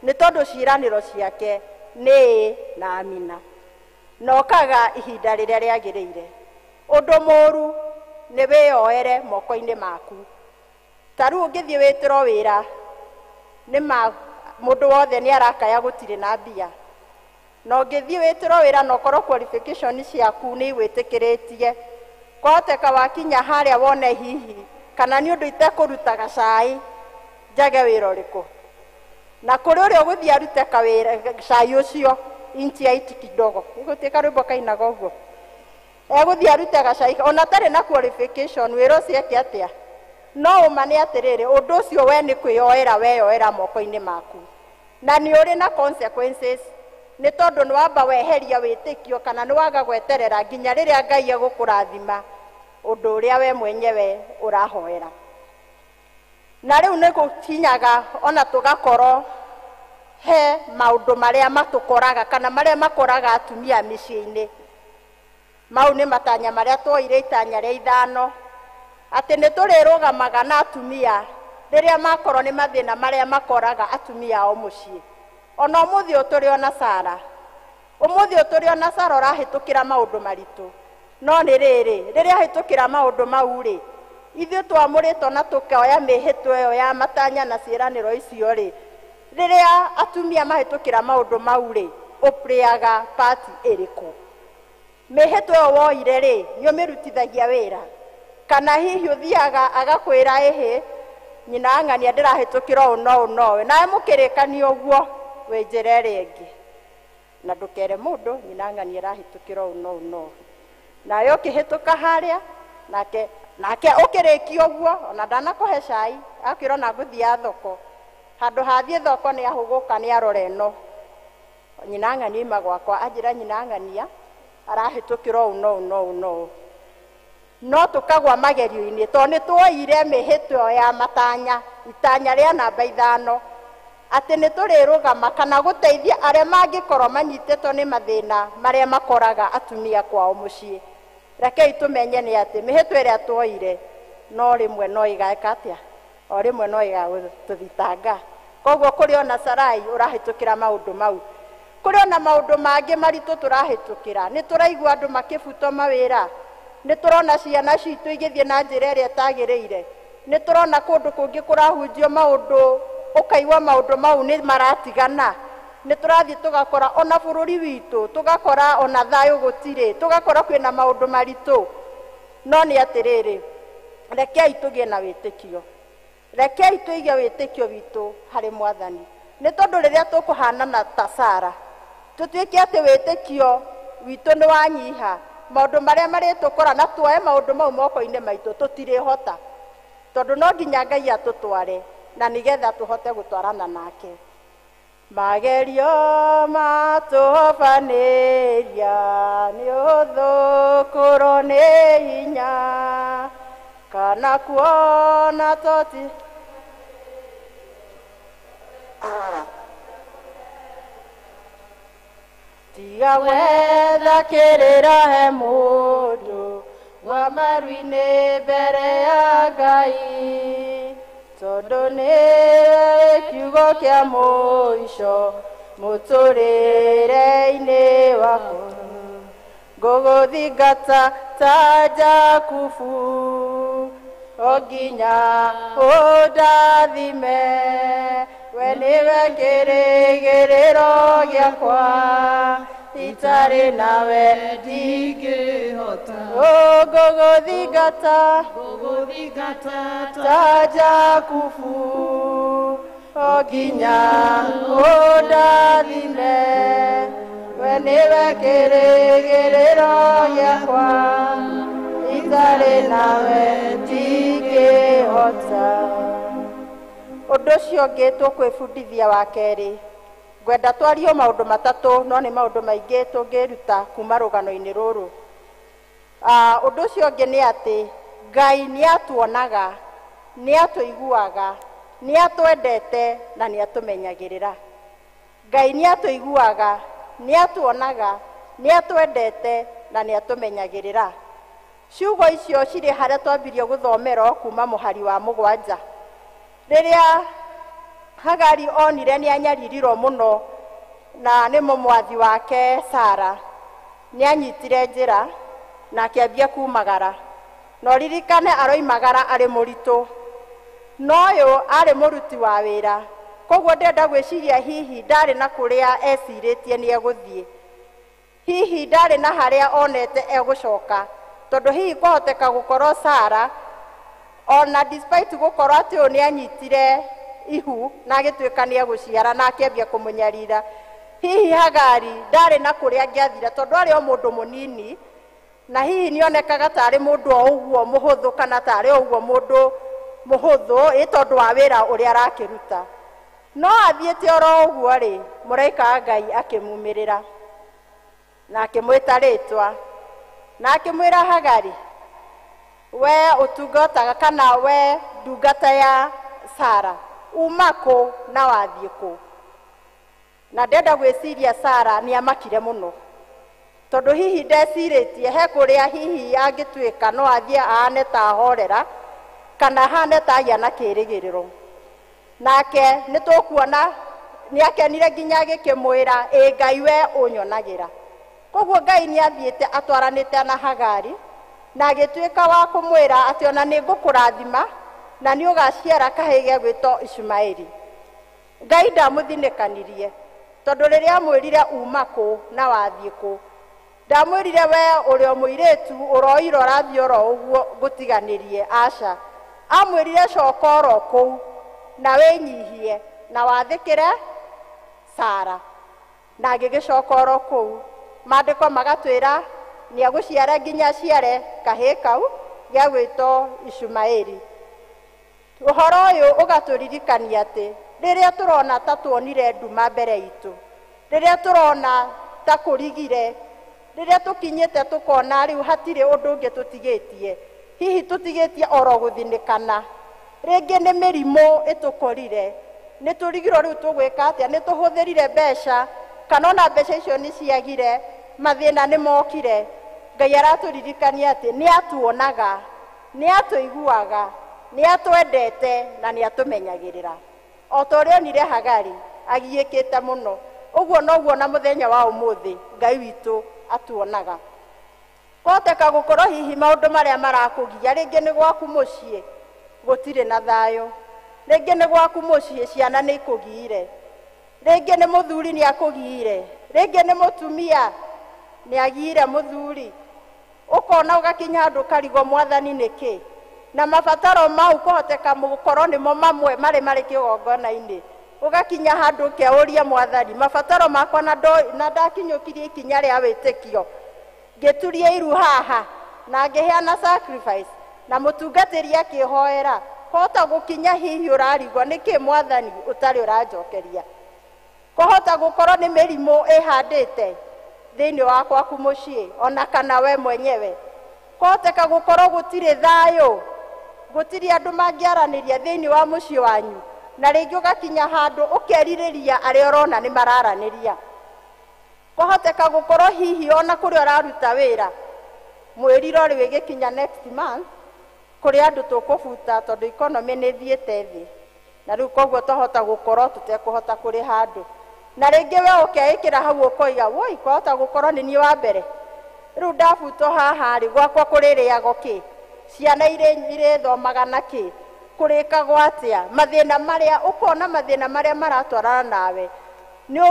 nĩ tondũ ciĩranĩro ciake nĩ ĩĩ na amina, na okaga ihinda rĩrĩa rĩagĩrĩire. Ũndũ mũũru nĩ wĩyoere moko-inĩ maku. Ta rĩu ũngĩthiĩ wĩtĩrwo wĩra nĩ ma mũndũ wothe nĩ arakaya gũtirĩ na mbia, na ũngĩthiĩ wĩtĩrwo wĩra na ũkorwo qualification ciaku nĩ igwĩtĩkĩrĩtie, kwahoteka wakinya harĩa wone hihi kana nĩ ũndũ itekũrutaga cai njage wĩra ũrĩkũ, na kũrĩ ũrĩa ũgũthiĩ arute kawĩra cai ũcio inchi ya iti kidogo gũtuĩka rwĩmbo kainaga ũguo, egũthiĩ arute gacai ona atarĩ na qualification, wĩra ũcio eke atĩa? No ũma nĩ atĩrĩrĩ, ũndũ ũcio we nĩ kwĩyoera weyoera moko-inĩ maku, na nĩ ũrĩ na consequences, nĩ tondũ nĩ wamba weheria wĩtĩkio kana nĩ waga gweterera nginya rĩrĩa Ngai egũkũrathima ũndũ ũrĩa we mwenyewe ũrahoera. Na rĩu nĩ gũkinyaga ona tũgakorwo he maũndũ marĩa matũkoraga kana marĩa makoraga atumia mĩciĩ-inĩ. Mau nĩ matanya marĩa twoire itanya rĩa ithano, atĩ nĩ tũrĩrũgamaga na atumia rĩrĩa makorwo nĩ mathĩna marĩa makoraga atumia ao mũciĩ. Ona ũmũthĩ ũyũ tũrĩ ona Sara, ũmũthĩ ũyũ tũrĩ ona Sara ũrahĩtũkĩra maũndũ maritũ, no nĩ rĩrĩ rĩrĩa ahĩtũkĩra maũndũ mau rĩ, ithuĩ twamũrĩtwo na tũkoya mĩhĩtwa ĩyo ya matanya na ciĩranĩro icio rĩ, rĩrĩa atumia mahĩtũkĩra maũndũ mau rĩ, ũplĩaga pati ĩrĩkũ? Mĩhĩtwa ĩyo woire rĩ, nĩ ũmĩrutithagia wĩra, kana hihi ũthiaga agakwĩra ĩhĩ nyina ang'ania ndĩrahĩtũkĩra ũũ no ũũ nowe, nawe mũkĩrĩkania ũguo wĩ njĩra ĩrĩa ĩngĩ, na ndũkere mũndũ nyina ang'ania ĩrahĩtũkĩra ũũ no ũũ nowe, nawe ũkĩhĩtũka harĩa nake nake ũkĩrĩkia ũguo ona ndanakũhe cai akwĩra ona ngũthiĩ thoko, handũ hathiĩ thoko nĩ ahũgũka nĩ arora ĩno nyina ang'ania ima gwakwa, anjĩra nyina ang'ania arahĩtũkĩra ũũ no ũũ no ũũ no ũũ. No tũkagwa magerio-inĩ tondũ nĩ tuoire mĩhĩtwa ya matanya itanya rĩa namba ithano atĩ nĩ tũrĩrũgama kana gũteithia arĩa mangĩkorwo manyitĩtwo nĩ mathĩna marĩa makoraga atumia kwao mũciĩ. Rekei tũmenye nĩ atĩ mĩhĩtwa ĩrĩa tuoire no rĩmwe no ĩgeka atĩa, o rĩmwe no ĩgagũtũthitanga. Koguo kũrĩ ona Sarai ũrahĩtũkĩra maũndũ mau, kũrĩ ona maũndũ mangĩ maritũ tũrahĩtũkĩra. Nĩ tũraigua andũ makĩbutwo mawĩra, nĩ tũrona ciana citũ igĩthiĩ na njĩra ĩrĩa ĩtagĩrĩire, nĩ tũrona kũndũ kũngĩ kũrahunjio maũndũ ũkaigua maũndũ mau nĩ maratigana. Nĩ tũrathiĩ tũgakora ona bũrũri witũ tũgakora ona thayũ gũtirĩ, tũgakora kwĩna maũndũ maritũ. No nĩ atĩrĩrĩ, rekei tũgĩe na wĩtĩkio, rekei tũige wĩtĩkio witũ harĩ Mwathani, nĩ tondũ rĩrĩa tũkũhanana ta Sara tũtuĩke atĩ wĩtĩkio witũ nĩ wanyiha, maũndũ marĩa marĩtũkora na tuoe maũndũ mau moko-inĩ maitũ tũtirĩhota, tondũ no nginya Ngai atũtware na nĩgetha tũhote gũtwarana nake. Magerio matũhobanĩria nĩ ũthũkũrwo nĩ hinya, kana kuona toti tiga gwetha kĩrĩra he mũndũ wa maru-inĩ mbere ya Ngai, tondũ nĩwe kiugo kĩa mũico mũtũrĩre-inĩ wakwa. Ngũgũthingata ta Jakubu o nginya ũndathime, we nĩwe kĩrĩgĩrĩro gĩakwa, itarĩ nawe ndingĩhota. Ngũgũthingata ta Jakubu o nginya ũndathime, we nĩwe kĩrĩgĩrĩro gĩakwa, itarĩ nawe ndingĩhota. Golgotha. Ũndũ ũcio ũngĩ tũkwĩbundithia wa kerĩ, ngwenda twario maũndũ matatũ, no nĩ maũndũ maingĩ tũngĩruta kuma rũgano-inĩ rũrũ. Ũndũ ũcio ũngĩ nĩ atĩ Ngai nĩ atuonaga, nĩ atũiguaga, nĩ atwendete na nĩ atũmenyagĩrĩra. Ngai nĩ atũiguaga, nĩ atuonaga, nĩ atwendete na nĩ atũmenyagĩrĩra. Ciugo icio cirĩ harĩa twambirie gũthomerwo kuma mũhari wa 7. Rĩrĩa Hagari onire nĩ anyaririrwo mũno na nĩ mũmwathi wake Sara, nĩ anyitire njĩra na akĩambia kumagara. Na ũririkane aroimagara arĩ mũritũ, no ũyũ arĩ mũruti wa wĩra, koguo ndenda gwĩciria hihi ndarĩ na kũrĩa ecirĩtie nĩ egũthiĩ, hihi ndarĩ na harĩa onete egũcoka, tondũ hihi kwahoteka gũkorwo Sara ona despite gũkorwo atĩ ũyũ nĩ anyitire ihu na agĩtuĩka nĩ egũciara na akĩambia kũmũnyarira, hihi Hagari ndarĩ na kũrĩa angĩathire tondũ arĩ o mũndũ mũnini, na hihi nĩonekaga tarĩ mũndũ o ũguo mũhũthũ kana tarĩ o ũguo mũndũ mũhũthũ ĩ tondũ wa wĩra ũrĩa arakĩruta. No athiĩte oro ũguo rĩ, mũraika wa Ngai akĩmumĩrĩra na akĩmwĩta rĩtwa na akĩmwĩra, Hagari, we ũtungataga kana we ndungata ya Sara, uma kũ na wathiĩ kũ? Na ndenda gwĩciria Sara nĩ amakire mũno, tondũ hihi ndecirĩtie he kũrĩa hihi angĩtuĩka no athiĩ ahane ta ahorera kana ahane ta agĩa na kĩĩrĩgĩrĩro. Nake nĩ tũkuona nĩ akenire nginya agĩkĩmwĩra, ĩ Ngai we ũnyonagĩra. Koguo Ngai nĩ athiĩte atwaranĩte na Hagari na agĩtuĩka wa kũmwĩra atĩ ona nĩ ngũkũrathima na nĩ ũgaciara kahĩĩ gegwĩtwo Ishumaeli. Ngai ndamũthinĩkanirie tondũ rĩrĩa amwĩrire uma kũ na wathiĩ kũ, ndamwĩrire we ũrĩ o mũirĩtu ũroira ũrathiĩ oro ũguo ngũtiganĩrie, aca. Amwĩrire coka oro kũu na wĩnyihie na wathĩkĩre Sara, na agĩgĩcoka oro kũu. Maandĩko magatwĩra nĩ egũciara nginya aciare kahĩĩ kau gegwĩtwo Ishumaeli. Ũhoro ũyũ ũgatũririkania atĩ rĩrĩa tũrona ta tuonire nduma mbere itũ, rĩrĩa tũrona ta kũrigire, rĩrĩa tũkinyĩte tũkona rĩu hatirĩ ũndũ ũngĩ tũtigĩtie, hihi tũtigĩtie oro gũthinĩkana, rĩngĩ nĩ mĩrimũ ĩtũkorire, nĩ tũrigirwo rĩu tũgwĩka atĩa, nĩ tũhũthĩrire mbeca kana ona mbeca icio nĩ ciagire, mathĩna nĩ mokire. Ngai aratũririkania atĩ nĩ atuonaga, nĩ atũiguaga, nĩ atwendete na nĩ atũmenyagĩrĩra. O ta ũrĩa onire Hagari agiĩkĩte mũno, ũguo noguo na mũthenya wa ũmũthĩ Ngai witũ atuonaga. Kwahoteka gũkorwo hihi maũndũ marĩa marakũgia, rĩngĩ nĩ gwaku mũciĩ gũtirĩ na thayũ, rĩngĩ nĩ gwaku mũciĩ ciana nĩ ikũgiire, rĩngĩ nĩ mũthuri nĩ akũgiire, rĩngĩ nĩ mũtumia nĩ agiire mũthuri, ũkona ũgakinya handũ ũkarigwo mwathani nĩkĩ, na mabataro mau kũhoteka gũkorwo nĩmo mamwe marĩ marĩ kĩgongona-inĩ, ũgakinya handũ ũkeũria mwathani mabataro makwa na ndakinyũkirie ikinya rĩa wĩtĩkio, ngĩturie iru haha na ngĩheana sacrifice na mũtungatĩri akĩhoera, kũhota gũkinya hihi ũrarigwo nĩkĩ mwathani ũtarĩ ũranjokeria. Kũhota gũkorwo nĩ mĩrimũ ĩhandĩte thĩinĩ wa gwaku mũciĩ ona kana we mwenyewe. Kũhoteka gũkorwo gũtirĩ thayũ, gũtirĩ andũ mangĩaranĩria thĩinĩ wa mũciĩ wanyu, na rĩngĩ ũgakinya handũ ũkerirĩria arĩa ũrona nĩ mararanĩria. Kũhoteka gũkorwo hihi ona kũrĩa ũraruta wĩra, mwĩriro rĩu ĩgĩkinya next month kũrĩ andũ tũkũbuta tondũ economy nĩ ĩthiĩte thĩ, na rĩu koguo twahota gũkorwo tũtekũhota kũrĩha andũ, na rĩngĩ we ũkeĩkĩra hau ũkoiga woi kwahota gũkorwo nĩ niĩ wa mbere, rĩu ndabutwo haha rĩ gwakwa kũrĩrĩagwo kĩ, ciana irĩthomaga na kĩ, kũrĩkagwo atĩa, mathĩna marĩa ũkona, mathĩna marĩa maratwarana nawe nĩ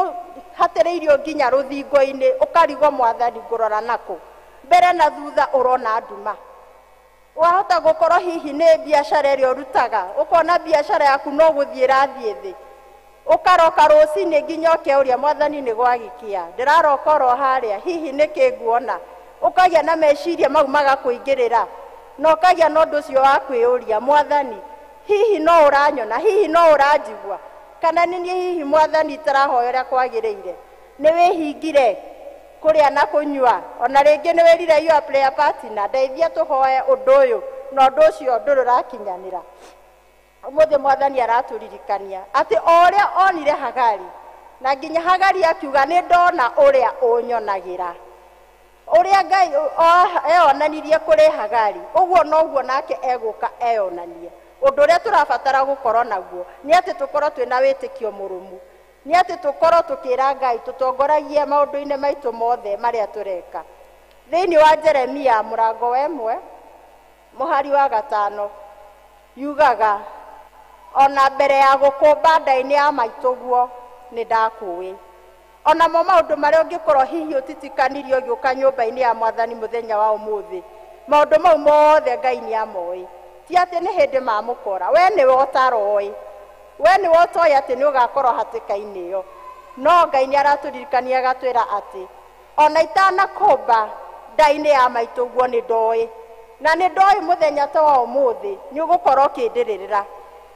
ũhatĩrĩirio nginya rũthingo-inĩ, ũkarigwo mwathani ngũrora nakũ, mbere na thutha ũrona nduma. Wahota gũkorwo hihi nĩ biacara ĩrĩa ũrutaga, ũkona biacara yaku no gũthiĩ ĩrathiĩ thĩ, ũkaroka rũcinĩ nginya ũkeũria mwathani nĩ gwagĩkĩa, ndĩraroka oro harĩa, hihi nĩkĩ nguona, ũkagĩa na meciria mau magakũingĩrĩra, na ũkagĩa na ũndũ ũcio wa kwĩyũria mwathani Hihi no ũranyona, hihi no ũranjigua, kana nĩ niĩ hihi mwathani itarahoya ũrĩa kwagĩrĩire. Nĩ wĩhingire kũrĩa na kũnyua, ona rĩngĩ nĩ wĩrire your prayer partner ndeithia tũhoe ũndũ ũyũ, na ũndũ ũcio ndũrĩ ũrakinyanĩra. Ũmũthĩ mwathani aratũririkania atĩ o ũrĩa onire Hagari, na nginya Hagari akiuga nĩ ndona ũrĩa ũnyonagĩra. Ũrĩa Ngai eyonanirie kũrĩ Hagari, ũguo noguo nake egũka eyonanie. Ũndũ ũrĩa tũrabatara gũkorwo naguo nĩ atĩ tũkorwo twĩna wĩtĩkio mũrũmu, nĩ atĩ tũkorwo tũkĩra Ngai tũtongoragie maũndũ-inĩ maitũ mothe marĩa tũreka. Thĩinĩ wa Jeremia mũrango wa 1 mũhari wa 5 yugaga, ona mbere ya gũkũmba nda-inĩ ya maitũguo nĩ ndakũĩ. Onamo maũndũ marĩa ũngĩkorwo hihi ũtitikanirie ũgĩũka nyũmba-inĩ ya mwathani mũthenya wa ũmũthĩ, maũndũ mau mothe Ngai nĩ amoĩ. Ti atĩ nĩ hĩndĩ mamũkora, we nĩwe ũtaroĩ, we nĩwe ũtoĩ atĩ nĩ ũgakorwo hatĩka-inĩ ĩyo. No Ngai nĩ aratũririkania agatwĩra atĩ ona itanakũmba nda-inĩ ya maitũguo nĩ ndoĩ, na nĩ ndoĩ mũthenya ta wa ũmũthĩ nĩ ũgũkorwo ũkĩndĩrĩrĩra.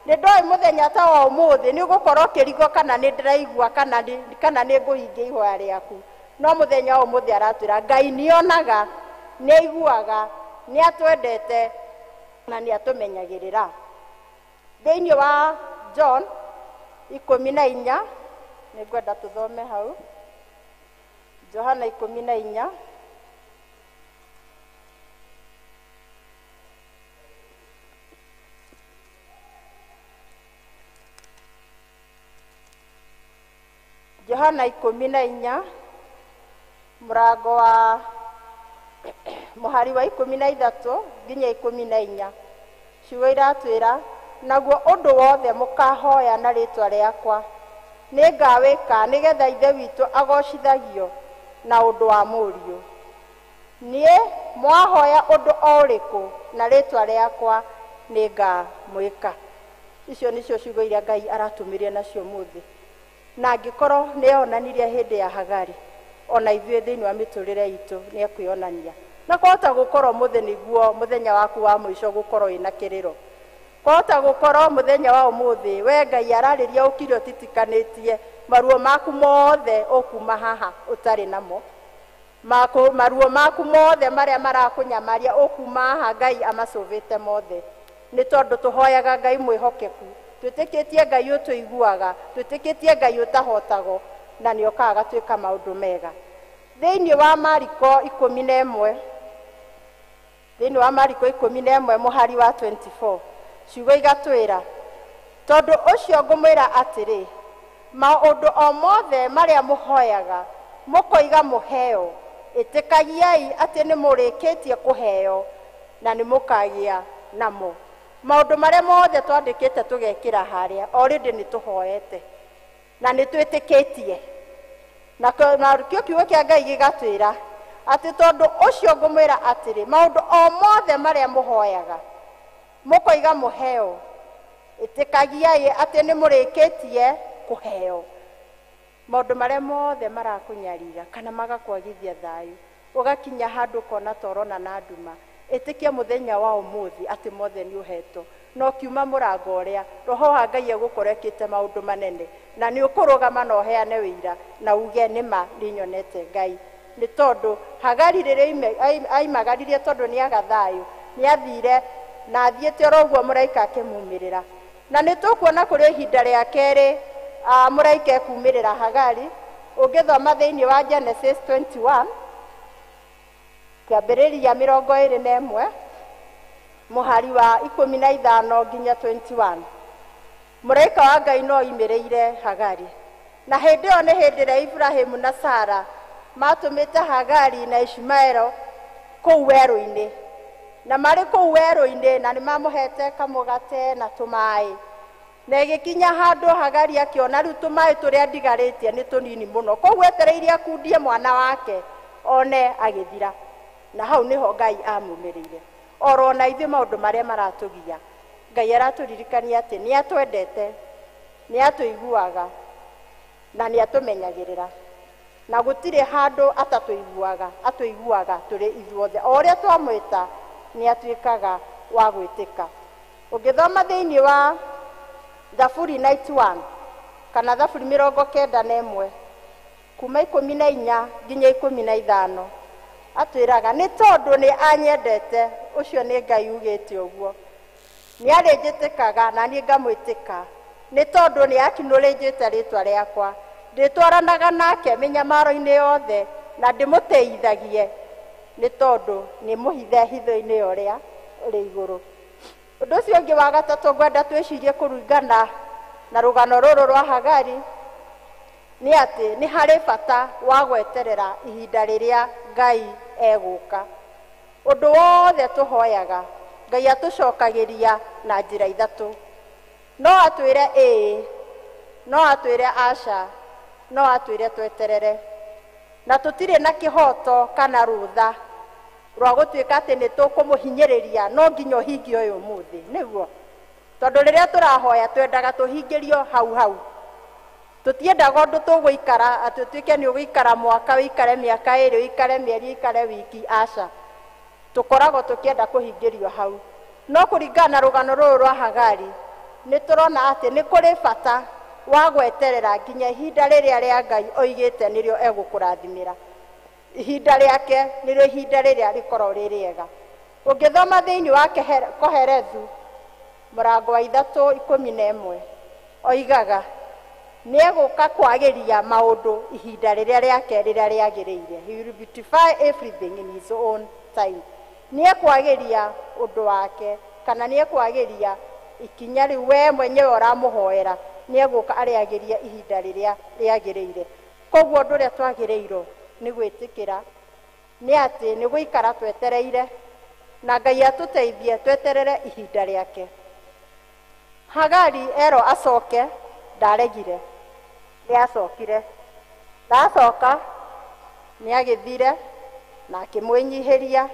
Nĩ ndoĩ mũthenya ta wa ũmũthĩ nĩ ũgũkorwo ũkĩrigwo kana nĩ ndĩraigua kana nĩ ngũhingia ihoya rĩaku. No mũthenya wa ũmũthĩ aratwĩra Ngai nĩonaga, nĩaiguaga, nĩatwendete na nĩatũmenyagĩrĩra. Thĩinĩ wa John 14, nĩngwenda tũthome hau. Johana 14. Johana 14 mũrango wa mũhari wa 13 nginya 14. Ciugo iratwĩra, naguo ũndũ wothe mũkahoya na rĩtwa rĩakwa nĩngawĩka, nĩgetha Ithe witũ agocithagio na ũndũ wa Mũriũ. Niĩ mwahoya ũndũ o ũrĩkũ na rĩtwa rĩakwa nĩngamwĩka. Icio nĩcio ciugo iria Ngai aratũmĩrie nacio ũmũthĩ. Na angĩkorwo nĩeyonanirie hĩndĩ ya Hagari, ona ithuĩ thĩinĩ wa mĩtũrĩre itũ nĩekwĩonania. Na kwahota gũkorwo ũmũthĩ nĩguo mũthenya waku wa mũico gũkorwo wĩna kĩrĩro. Kwahota gũkorwo mũthenya wa ũmũthĩ we Ngai ararĩria ũkire ũtitikanĩtie maruo maku mothe ũkuma haha ũtarĩ namo. Maruo maku mothe marĩa marakũnyamaria ũkuma haha Ngai amacũvĩte mothe. Nĩ tondũ tũhoyaga Ngai mwĩhokeku, twĩtĩkĩtie Ngai ũtũiguaga, twĩtĩkĩtie Ngai ũtahotagwo, na nĩokaga agatuĩka maũndũ mega. Thĩinĩ wa Mariko 11, thĩinĩ wa Mariko 11 mũhari wa 24, ciugo igatwĩra, tondũ ũcio ngũmwĩra atĩrĩ, maũndũ o mothe marĩa mũhoyaga mũkoiga mũheo, ĩtĩkagiai atĩ nĩ mũrĩkĩtie kũheo na nĩ mũkagĩa namo. Maũndũ marĩa mothe twandĩkĩte tũgekĩra harĩa already nĩ tũhoete na nĩ twĩtĩkĩtie. Na kĩo kiugo kĩa Ngai gĩgatwĩra atĩ tondũ ũcio ngũmwĩra atĩrĩ, maũndũ o mothe marĩa mũhoyaga mũkoiga mũheo, ĩtĩkagiai atĩ nĩ mũrĩkĩtie kũheo. Maũndũ marĩa mothe marakũnyarira kana magakwagithia thayũ, ũgakinya handũ ũkona ta ũrona na nduma, ĩtĩkia mũthenya wa ũmũthĩ atĩ mothe nĩ ũhetwo. Na ũkiuma mũrango ũrĩa roho wa Ngai egũkorwo ekĩte maũndũ manene, na nĩ ũkũrũgama na ũheane wĩira na uge nĩma nĩnyonete Ngai. Nĩ tondũ Hagari rĩrĩa aimagaririe tondũ nĩaga thayũ, nĩathire na athiĩte oro ũguo mũraika akĩmumĩrĩra. Na nĩ tũkuona kũrĩ ihinda rĩa kerĩ mũraika ekumĩrĩra Hagari. Ũngĩthoma thĩinĩ wa Genesis 21 kĩambĩrĩria 21 mũhari wa 15 nginya 21, mũraika wa Ngai no oimĩrĩire Hagari. Na hĩndĩ ĩyo nĩ hĩndĩ ĩrĩa Ibrahimu na Sara matũmĩte Hagari na Ishimaelo kũu werũ-inĩ. Na marĩ kũu werũ-inĩ na nĩmamũhete kamũgate na tũmaĩ. Na ĩgĩkinya handũ Hagari akĩona rĩu tũmaĩ tũrĩa ndigarĩtie nĩ tũnini mũno, koguo etereirie akundie mwana wake one agĩthira. Na hau nĩho Ngai amumĩrĩire. Oro na ithuĩ maũndũ marĩa maratũgia, Ngai aratũririkania atĩ nĩatwendete, nĩatũiguaga na nĩatũmenyagĩrĩra. Na gũtirĩ handũ atatũiguaga, atũiguaga tũrĩ ithuothe. O ũrĩa twamwĩta nĩatuĩkaga wa gwĩtĩka. Ũngĩthoma thĩinĩ wa Thaburi 91 kana Thaburi 91 kuma 14 nginya 15 atwĩraga nĩ tondũ nĩ anyendete, ũcio nĩ Ngai ugĩte ũguo, nĩ arĩnjĩtĩkaga na niĩ ngamwĩtĩka, nĩ tondũ nĩ akinũrĩnjĩte rĩtwa rĩakwa, ndĩtwaranaga nake mĩnyamaro-inĩ yothe na ndĩmũteithagie, nĩ tondũ nĩ mũhithe hitho-inĩ ya ũrĩa ũrĩ igũrũ. Ũndũ ũcio ũngĩ wa gatatũ ngwenda twĩcirie kũringana na rũgano rũrũ rwa Hagari nĩ atĩ nĩ harĩ bata wa gweterera ihinda rĩrĩa Ngai egũka. Ũndũ wothe tũhoyaga Ngai atũcokagĩria na njĩra ithatũ. No atwĩre ĩĩ, no atwĩre aca, no atwĩre tweterere. Na tũtirĩ na kĩhoto kana rũtha rwa gũtuĩka atĩ nĩ tũkũmũhinyĩrĩria no nginya ũhingie ũyũ ũmũthĩ, nĩguo? Tondũ rĩrĩa tũrahoya twendaga tũhingĩrio hau hau. Tũtiendaga ũndũ tũgũikara atĩ ũtuĩke nĩ ũgũikara mwaka, ũikare mĩaka ĩrĩ, ũikare mĩeri, ũikare wiki, aca. Tũkoragwo tũkĩenda kũhingĩrio hau. No kũringana na rũgano rũrũ rwa Hagari nĩ tũrona atĩ nĩ kũrĩ bata wa gweterera nginya ihinda rĩrĩa rĩa Ngai oigĩte nĩrĩo egũkũrathimĩra. Ihinda rĩake nĩrĩo ihinda rĩrĩa rĩkoragwo rĩ rĩega. Ũngĩthoma thĩinĩ wa Kohelethu mũrango wa 3:11 oigaga nĩ egũka kwagĩria maũndũ ihinda rĩrĩa rĩake rĩrĩa rĩagĩrĩire. He will beautify everything in his own time. Nĩ ekwagĩria ũndũ wake kana nĩ ekwagĩria ikinya rĩu we mwenyewe ũramũhoera, nĩ egũka arĩagĩria ihinda rĩrĩa rĩagĩrĩire. Koguo ũndũ ũrĩa twagĩrĩirwo nĩ gwĩtĩkĩra nĩ atĩ nĩ gũikara twetereire na Ngai atũteithie tweterere ihinda rĩake. Hagari erwo acoke ndaregire, nĩ acokire. Na acoka nĩ agĩthire na akĩmwĩnyihĩria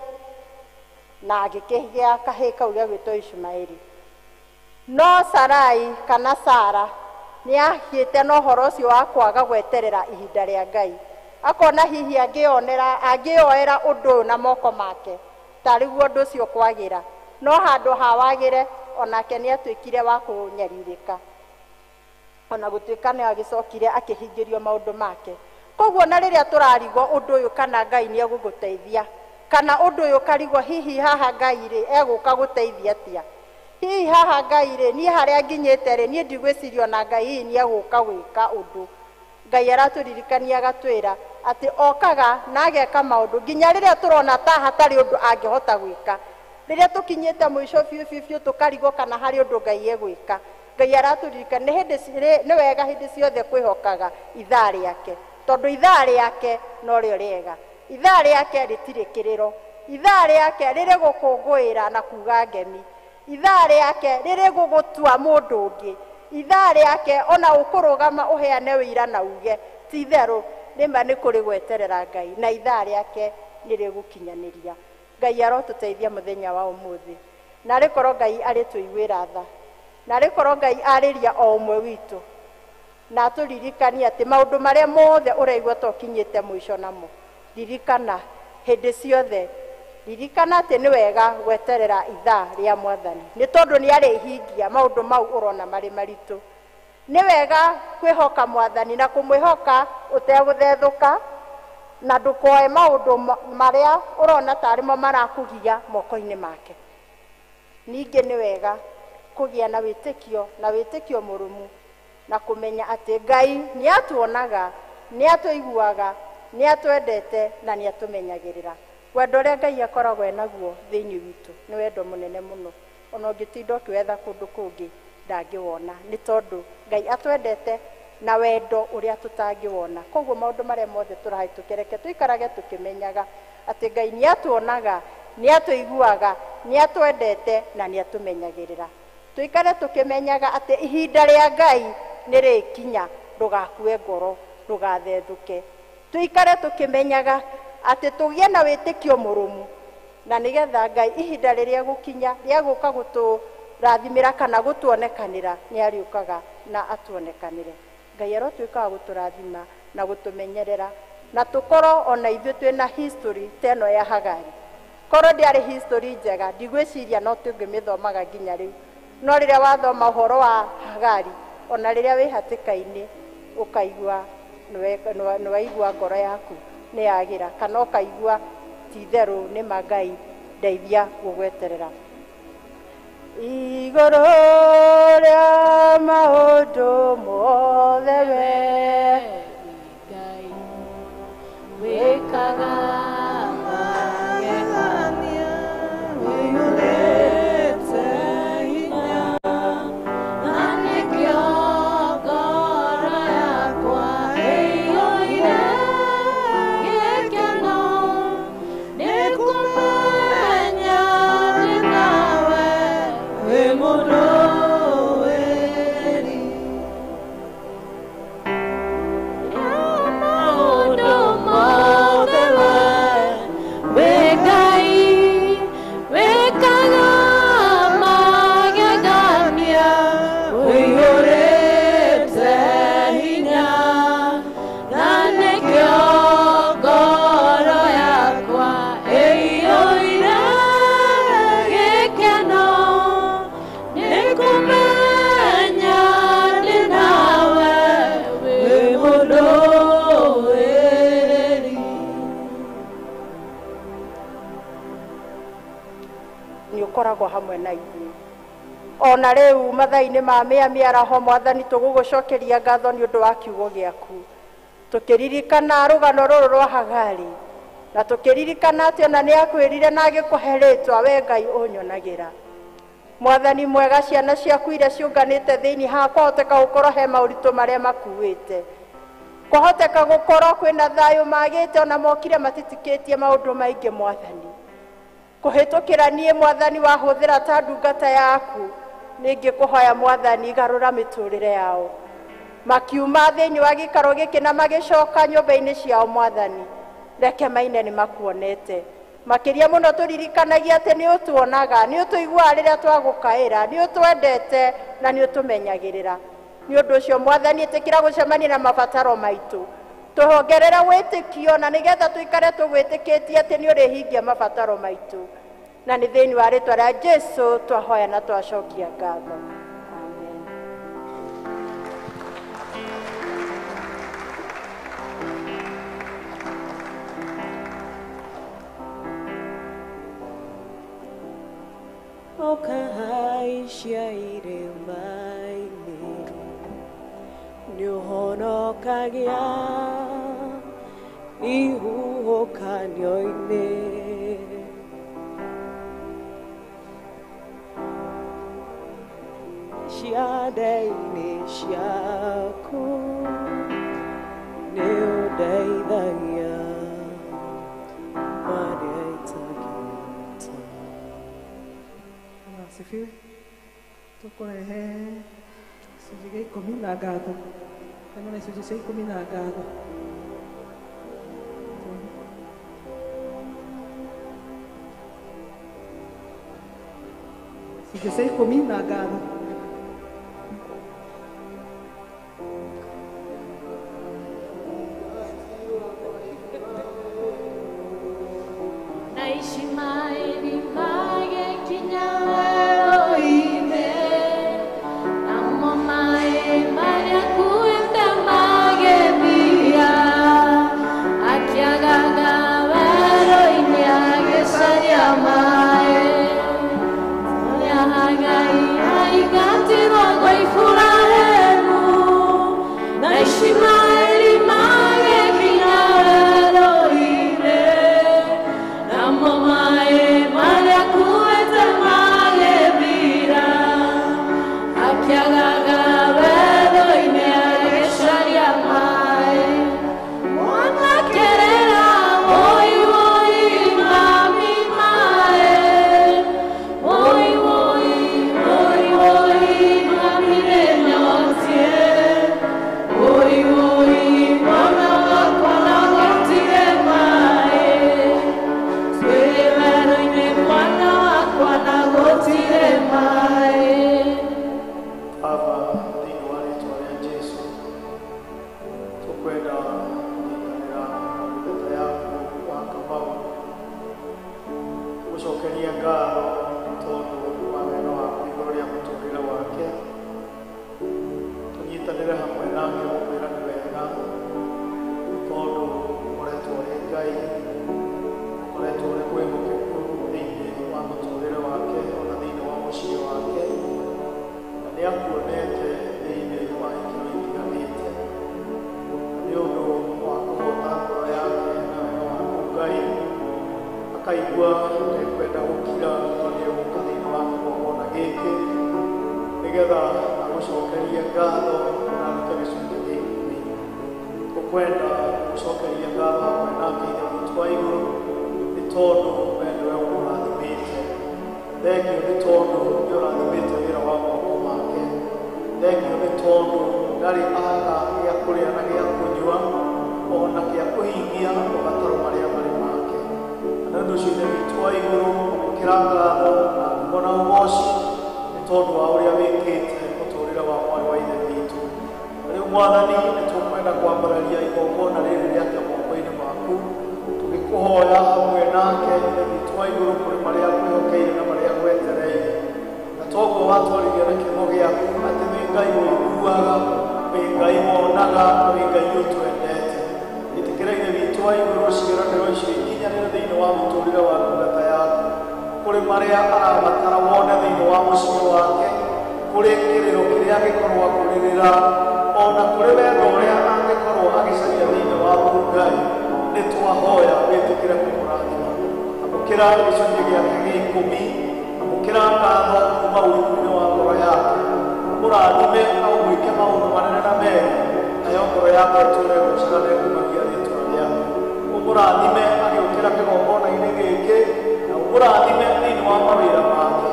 na agĩkĩgĩa kahĩĩ kau gegwĩtwo Ishumaeli. No Sarai kana Sara nĩ ahiĩte na ũhoro ũcio wa kwaga gweterera ihinda rĩa Ngai. Akona hihi angĩoera ũndũ ũyũ na moko make tarĩguo ũndũ ũcio kwagĩra, no handũ ha wagĩre onake nĩ atuĩkire wa kũnyarirĩka, ona gũtuĩka nĩ agĩcokire akĩhingĩrio maũndũ make. Koguo na rĩrĩa tũrarigwo ũndũ ũyũ kana Ngai nĩ egũgũteithia, kana ũndũ ũyũ ũkarigwo hihi haha Ngai rĩ egũka gũteithia atĩa, hihi haha Ngai rĩ niĩ harĩa nginyĩte rĩ niĩ ndigwĩciria ona Ngai hihi nĩ egũka gwĩka ũndũ. Ngai aratũririkania agatwĩra atĩ okaga na ageka maũndũ nginya rĩrĩa tũrona ta hatarĩ ũndũ angĩhota gwĩka. Rĩrĩa tũkinyĩte mũico biũ biũ biũ tũkarigwo kana harĩ ũndũ Ngai egwĩka, Ngai aratũririkania nĩ wega hĩndĩ ciothe kwĩhokaga ithaa rĩake, tondũ ithaa rĩake norĩo rĩega. Ithaa rĩake rĩtirĩ kĩrĩro, ithaa rĩake rĩrĩ gũkũngũĩra na kuga ngemi, ithaa rĩake rĩrĩ gũgũtua mũndũ ũngĩ, ithaa rĩake ona ũkũrũgama ũheane ũira na uge ti itherũ nĩma nĩ kũrĩ gweterera Ngai na ithaa rĩake nĩ rĩgũkinyanĩria. Ngai arotũteithia mũthenya wa ũmũthĩ, na arĩkorwo Ngai arĩtũiguĩra tha, na arĩkorwo Ngai arĩria o ũmwe witũ na atũririkanie atĩ maũndũ marĩa mothe ũraigua ta ũkinyĩte mũico namo, ririkana hĩndĩ ciothe, ririkana atĩ nĩ wega gweterera ithaa rĩa Mwathani, nĩ tondũ nĩ arĩhingia maũndũ mau ũrona marĩ maritũ. Nĩ wega kwĩhoka Mwathani na kũmwĩhoka ũtegũthethũka, na ndũkoe maũndũ marĩa ũrona tarĩ mo marakũgia moko-inĩ make. Ningĩ nĩ wega kũgĩa na wĩtĩkio, na wĩtĩkio mũrũmu, na kũmenya atĩ Ngai nĩ atuonaga, nĩ atũiguaga, nĩ atwendete na nĩ atũmenyagĩrĩra. Wendo ũrĩa Ngai akoragwo enaguo thĩinĩ witũ nĩ wendo mũnene mũno, ona ũngĩtinda ũkĩwetha kũndũ kũngĩ ndangĩwona, nĩ tondũ Ngai atwendete na wendo ũrĩa tũtangĩwona. Koguo maũndũ marĩa mothe tũrahĩtũkĩra, reke tũikarage tũkĩmenyaga atĩ Ngai nĩ atuonaga, nĩ atũiguaga, nĩ atwendete na nĩ atũmenyagĩrĩra. Tũikare tũkĩmenyaga atĩ ihinda rĩa Ngai nĩ rĩkinya, ndũgakue ngoro, ndũgathethũke. Tũikare tũkĩmenyaga atĩ tũgĩe na wĩtĩkio mũrũmu, na nĩgetha Ngai ihinda rĩrĩa gũkinya rĩa gũka gũtũrathimĩra kana gũtuonekanĩra, nĩ arĩũkaga na atuonekanĩre. Ngai arotuĩka wa gũtũrathima na gũtũmenyerera, na tũkorwo ona ithuĩ twĩna history ta ĩno ya Hagari. Korwo ndĩarĩ history njega, ndigwĩciria no tũngĩmĩthomaga nginya rĩu. No rĩrĩa wathoma ũhoro wa Hagari, ona rĩrĩa wĩ hatĩka-inĩ ũkaigua nĩwaigua ngoro yaku nĩ yagĩra, kana ũkaigua ti itherũ nĩ ma Ngai ndeithia gũgweterera. Igũrũ rĩa maũndũ mothe we Ngai wĩkaga magegania, Wĩihũrĩte hinya, na nĩkĩo ngoro yakwa ĩiyũire gĩkeno, nĩ kũmenya ndĩ nawe wĩ mũrũĩri. Maũndũ mothe we wĩ Ngai wĩkaga magegania, Wĩihũrĩte hinya, na nĩkĩo ngoro yakwa ĩiyũire gĩkeno, nĩ kũmenya ndĩ nawe wĩ wĩ mũrũĩri. Nĩ ũkoragwo hamwe na ithuĩ ona rĩu mathaa-inĩ ma mĩa mĩaraho. Mwathani, tũgũgũcokeria ngatho nĩ ũndũ wa kiugo gĩaku, tũkĩririkana rũgano rũrũ rwa Hagari, na tũkĩririkana atĩ ona nĩ akwĩrire na agĩkũhe rĩtwa, we Ngai ũnyonagĩra. Mwathani mwega, ciana ciaku iria ciũnganĩte thĩinĩ haha, kwahoteka gũkorwo he maũritũ marĩa makuĩte, kwahoteka gũkorwo kwĩna thayũ magĩte, ona mokire matitikĩtie maũndũ maingĩ. Mwathani, kũhĩtũkĩra niĩ, Mwathani, wahũthĩra ta ndungata yaku, nĩngĩkũhoya Mwathani, garũra mĩtũrĩre yao makiuma thĩinĩ wa gĩikaro gĩkĩ na magĩcoka nyũmba-inĩ ciao. Mwathani, reke maine nĩ makuonete makĩria mũno. Tũririkanagia atĩ nĩ ũtuonaga, nĩ ũtũiguaga rĩrĩa twagũkaĩra, nĩ ũtwendete na nĩ ũtũmenyagĩrĩra. Nĩ ũndũ ũcio Mwathani, ĩtĩkĩra gũcemania na mabataro maitũ, tũhongerere wĩtĩkio, na nĩgetha tũikare tũgwĩtĩkĩtie atĩ nĩ ũrĩhingia mabataro maitũ. Na nĩ thĩinĩ wa rĩtwa rĩa Jesu twahoya na twacokia ngatho, amen. Ũkahaicia irĩma-inĩ, nĩũhonokagia ihuhũkanio-inĩ. Ciande-inĩ ciaku nĩũndeithagia marĩa itangĩhota. Bwana asifiwe. Tukurehe gĩcunjĩ gĩa ikũmi na ngatho. Kana na icunjĩ cia ikũmi na ngatho. Icunjĩ cia ikũmi na ngatho. Na Ishmaeli magĩkinya werũ-inĩ, namo maĩ marĩa akuĩte magĩthira. Akĩagaga werũ-inĩ agĩcaria maĩ, Hagari. Tũinĩre hamwe nake gũkwĩra nĩ wega tondũ ũkoretwo ũrĩ Ngai, ũkoretwo ũrĩ mwĩhokeku thĩinĩ wa mũtũrĩre wake ona thĩinĩ wa mũciĩ wake, na nĩ akuonete thĩinĩ wa ikĩro itiganĩte. Na nĩ ũndũ wa kũhota ngoro yake na wega waku Ngai, akaigua ndekwenda gũkira no nĩ egũka thĩinĩ wa kĩgongona gĩkĩ nĩgetha agũcokerie ngatho na arute gĩcunjĩ gĩa ikũmi. Tũkwenda gũcokeria ngatho hamwe nake Ithe witũ wa igũrũ nĩ tondũ we nĩwe ũmũrathimĩte. Thengiũ nĩ tondũ nĩ ũrathimĩte wĩra wa moko make. Thengiũ nĩ tondũ ndarĩ aga gĩa kũrĩa na gĩa kũnyua ona gĩa kũhingia mabataro marĩa marĩ make. Na nĩ ũndũ ũcio Ithe witũ wa igũrũ amũkĩra ngatho na ngumo na ũgoci nĩ tondũ wa ũrĩa wĩkĩte mũtũrĩre wa mwarĩ wa Ithe witũ. Rĩu Mwathani nĩ tũkwenda kwambararia igongona rĩrĩ rĩake moko-inĩ maku, tũgĩkũhoya hamwe nake Ithe witũ wa igũrũ kũrĩ marĩa akwĩhokeire na marĩa agwetereire. Na toguo watwaririe na kiugo gĩaku atĩ wĩ Ngai ũiguaga, wĩ Ngai wonaga, wĩ Ngai ũtwendete. Ĩtĩkĩra Ithe witũ wa igũrũ ciĩranĩro icio ikinyanĩre thĩinĩ wa mũtũrĩre wa ndungata yaku, kũrĩ marĩa arabatara wone thĩinĩ wa mũciĩ wake, kũrĩ kĩrĩro kĩrĩa angĩkorwo akũrĩrĩra, ona kũrĩ wendo ũrĩa angĩkorwo agĩcaria thĩinĩ waku Ngai, nĩ twahoya wĩtĩkĩre kũmũrathima. Amũkĩra gĩcunjĩ gĩake gĩa ikũmi, amũkĩra ngatho kuma ũriku-inĩ wa ngoro yake, ũmũrathime na ũmwĩke maũndũ manene na mega, nayo ngoro yake ĩtũũre ĩgoocaga na ĩkumagia rĩĩtwa rĩaku. Ũmũrathime agĩũkĩra kĩgongona-inĩ gĩkĩ, na ũmũrathime thĩinĩ wa mawĩra make.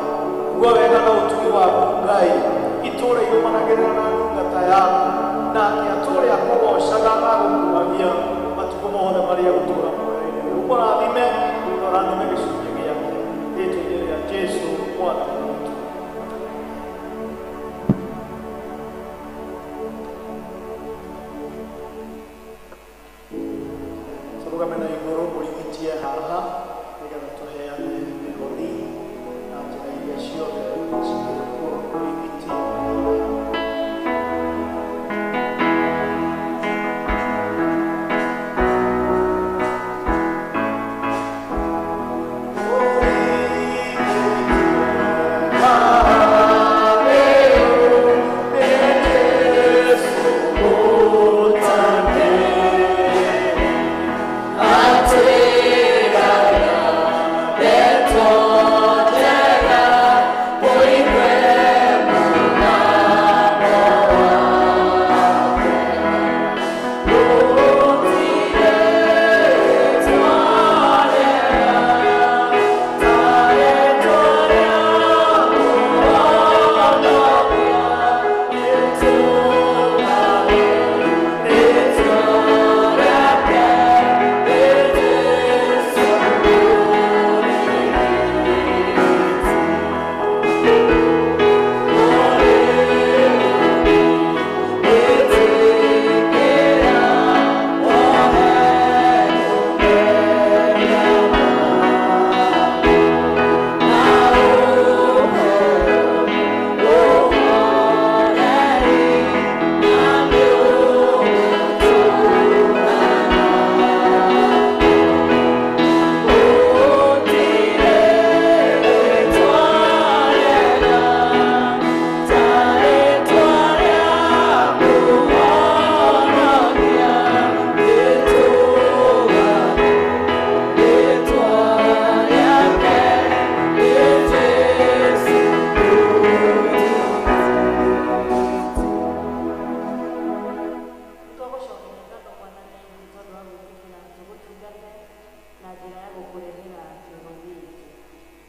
Igua wega na ũtugi waku Ngai, itũũre irũmanagĩrĩra na ndungata yaku, nake atũũre akũgoocaga na agũkumagia matukũ mothe marĩa egũtũũra muoyo-inĩ. Ũmũrathime na ũrathime gĩcunjĩ gĩake rĩĩtwa-inĩ rĩa Jesũ Mwathani witũ. Tũrũgame na igũrũ ũrigitie haha nĩgetha tũheane mĩhothi na njĩra iria ciothe cikĩrĩ kuo ũrigitie.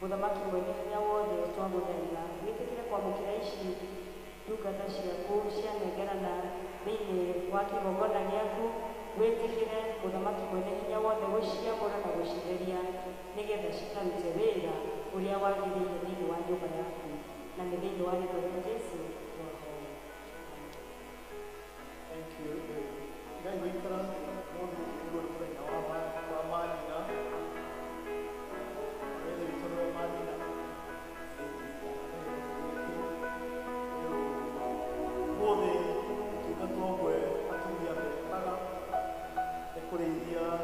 Mũthamaki mwene hinya wothe twagũthaitha wĩtĩkĩre kwamũkĩra ici ndungata ciaku cianengerana thĩinĩ wa kĩgongona gĩaku, wĩtĩkĩre mũthamaki mwene hinya wothe gũciamũra na gũcitheria nĩgetha cikarute wĩra ũrĩa wagĩrĩire thĩinĩ wa nyũmba yaku, na nĩ thĩinĩ wa rĩĩtwa rĩa Jesũ twahoya. Thank you. Ngai gũikara mũthĩ nĩguo nĩ mũthenya wa manyina. Ithe witũ nĩwe manyina. Ũmũthĩ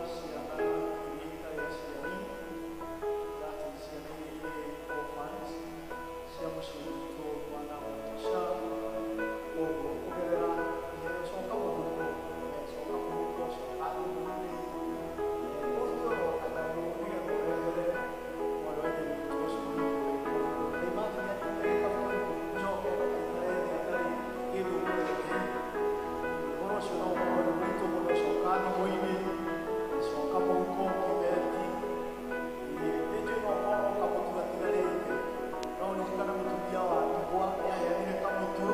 ciana iria itarĩ aciari, that is ciana iria irĩ orphans cia mũciĩ witũ wa Nabatasha. Koguo kũgerera iheo coka mũhuko, coka mũhuko, coka thimũ-inĩ, ũthiĩ oro kanyamũ nĩgetha ũrehere mwarĩ wa ithe witũ ũcio witũ. Imagine aikare kaburi, ũcoke aikare thĩ atarĩ kĩndũ ũmũrehere. Ũhoro ũcio no ũkorwo wĩ mũritũ mũno, coka thimũ-inĩ, coka mũhuko, kĩbeti. Nĩ njũĩ no ũkorwo kamũtu gatigarĩte, no ũririkane mũtumia wa ndigwa nĩaheanire kamũtu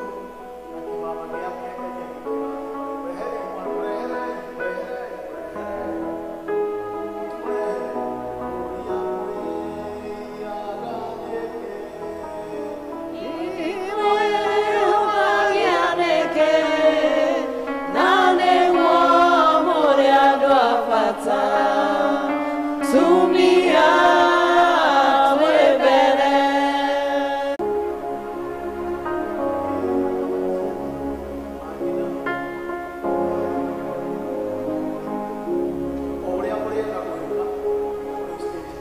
na kĩbaba gĩake Ngai agĩkĩrathima. Rehere mwana, rehere, rehere, rehere. Mũtu mũrehere. Ũrĩa mũrĩaga nĩkĩ? Na nĩguo mũrĩ andũ a bata, tumia twĩ mbere. O ũrĩa mũrĩenda gwĩka kũrĩ stage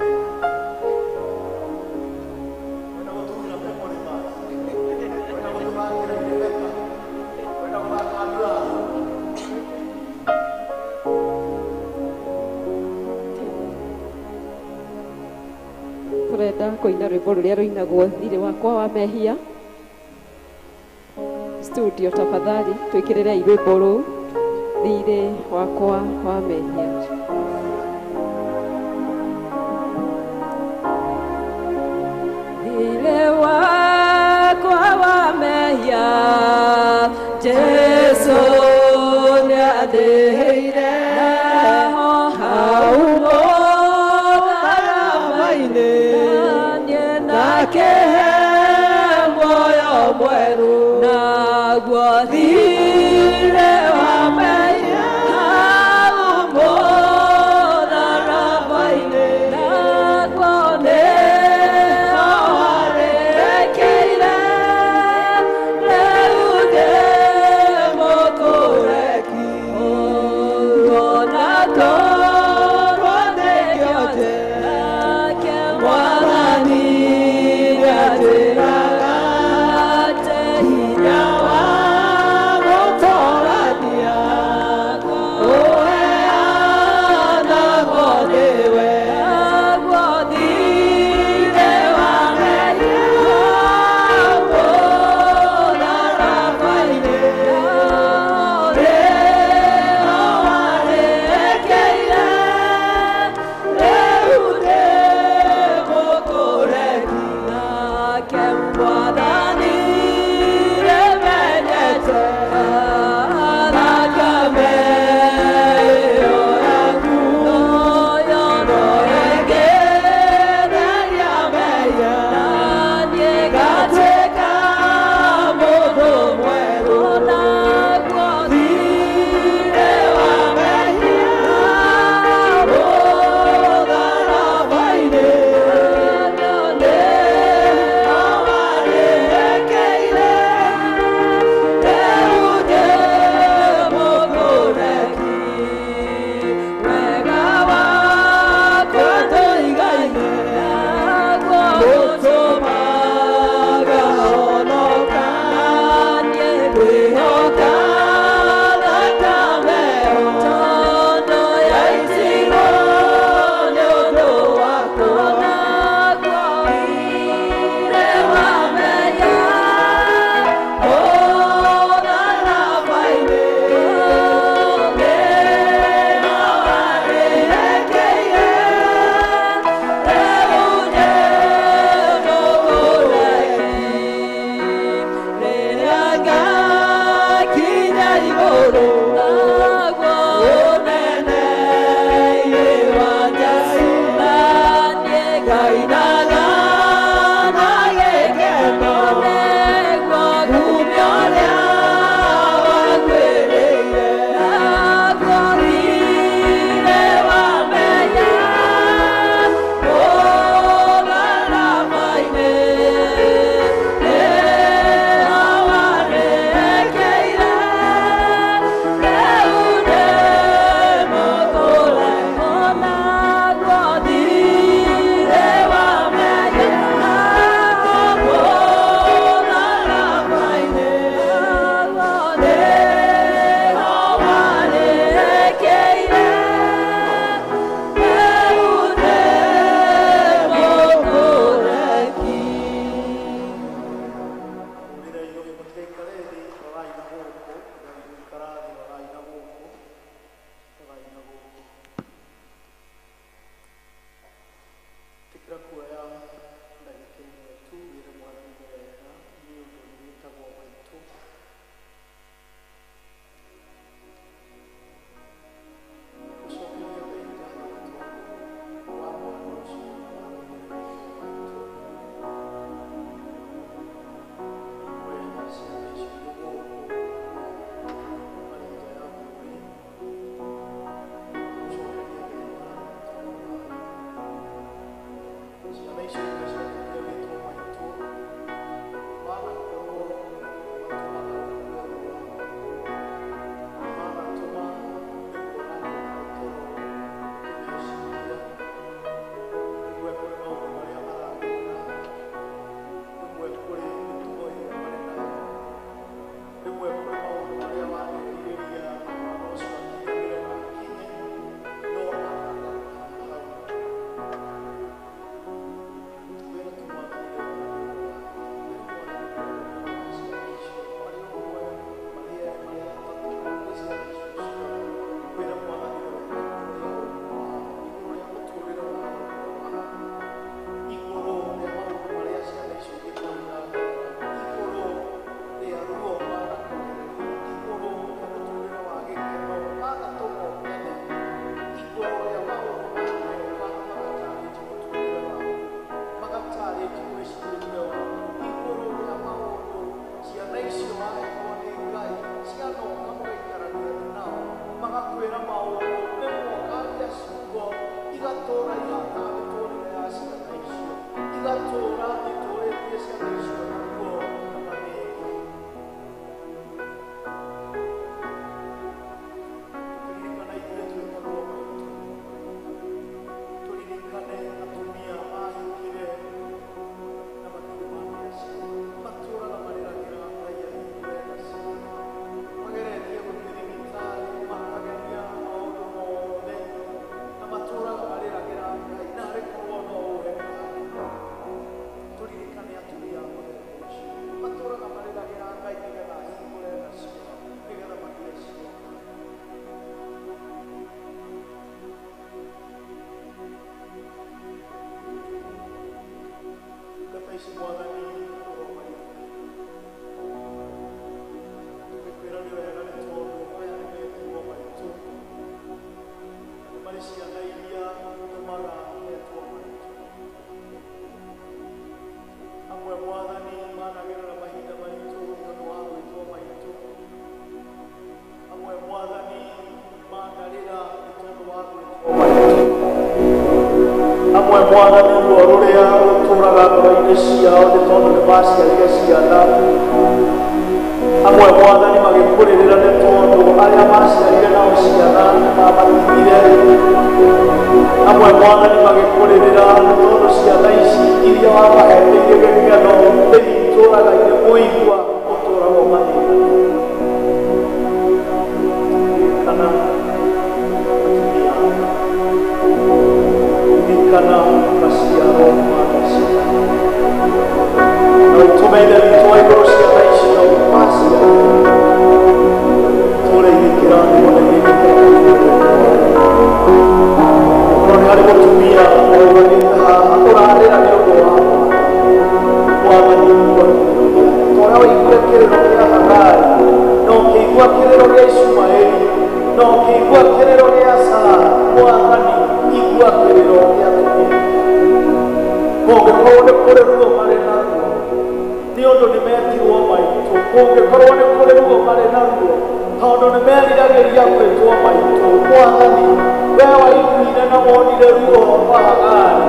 wenda gũtugĩra memory verse, wenda gũtũthakĩra Rebecca, wenda gũthaka ndurathi. Tũrenda kũina rwĩmbo rũrĩa rũinagwo thirĩ wakwa wa mehia. Studio tafadhali twĩkĩrĩrei rwĩmbo rũu, thirĩ wakwa wa mehia. Thirĩ wakwa wa mehia Jesu nĩandĩhĩire, naho hau mũtharaba-inĩ nakĩhe muoyo mwerũ, naguo thirĩ wa mehia hau mũtharaba-inĩ, naguo nĩho warĩkĩire, rĩu ndĩ mũkũreki. Agakwĩra maũndũ rĩmwe ũkaria ciugo igatũra ihataga mĩtũrĩre ya ciana icio, igatũra itũrĩtie ciana icio na ruo na mathĩna. Tũririkane ithuĩ twĩtagwo maitũ, tũririkane atumia mahikire na matirĩ magĩa ciana, matũraga marĩragĩra Ngai ahingũre nda ciao, mageretie gũthiĩ thibitarĩ makageria maũndũ mothe na matũraga marĩragĩra Ngai, na harĩ korwo no ũhe kaana. Tũririkane atumia a mũthemba ũcio matũraga marĩragĩra Ngai nĩgetha ahingũre nda ciao, nĩgetha magĩe ciana. Ndungata ici Mwathani ũromaririkana, tũgĩkwĩra nĩ wega nĩ tondũ aya nĩ metirwo maitũ, na nĩ marĩ ciana iria tũmaga metwo maitũ. Amwe Mwathani managerera mahinda maritũ nĩ ũndũ wa gwĩtwo maitũ, amwe Mwathani manarĩra nĩ tondũ wa gwĩtwo maitũ, amwe Mwathani ruo rũrĩa rũtũraga ngoro-inĩ ciao nĩ tondũ nĩ maciarire ciana, amwe Mwathani magĩkũrĩrĩra nĩ tondũ arĩa maciarire nao ciana nĩ mamatigire, amwe Mwathani magĩkũrĩrĩra nĩ tondũ ciana ici iria wamaheteire gĩkeno rĩu itũraga irĩ mũigua ũtũragwo mathĩna. Ririkana atumia aya, ririkana maciaro ma nda ciao, na ũtũme Ithe witũ wa igũrũ ciana icio maciarire itũũre irĩ kĩrathimo na irĩ gĩkeno mũtũũrĩre wao. Korwo nĩ harĩ mũtumia ũrũgamĩte haha ũrarĩra nĩ ũndũ wa mwana, Mwathani igua kĩrĩro gĩake, ta ũrĩa waiguire kĩrĩro kĩa Hagari, na ũkĩigua kĩrĩro kĩa Ishumaeli, na ũkĩigua kĩrĩro gĩa Sara, Mwathani igua kĩrĩro kĩa atumia. Kũngĩkorwo nĩ kũrĩ ruo marĩ naruo nĩ ũndũ nĩ metirwo maitũ, kũngĩkorwo nĩ kũrĩ ruo marĩ naruo tondũ nĩ meriragĩria gwĩtwo maitũ, Mwathani we waiguire na wonire ruo rwa Hagari,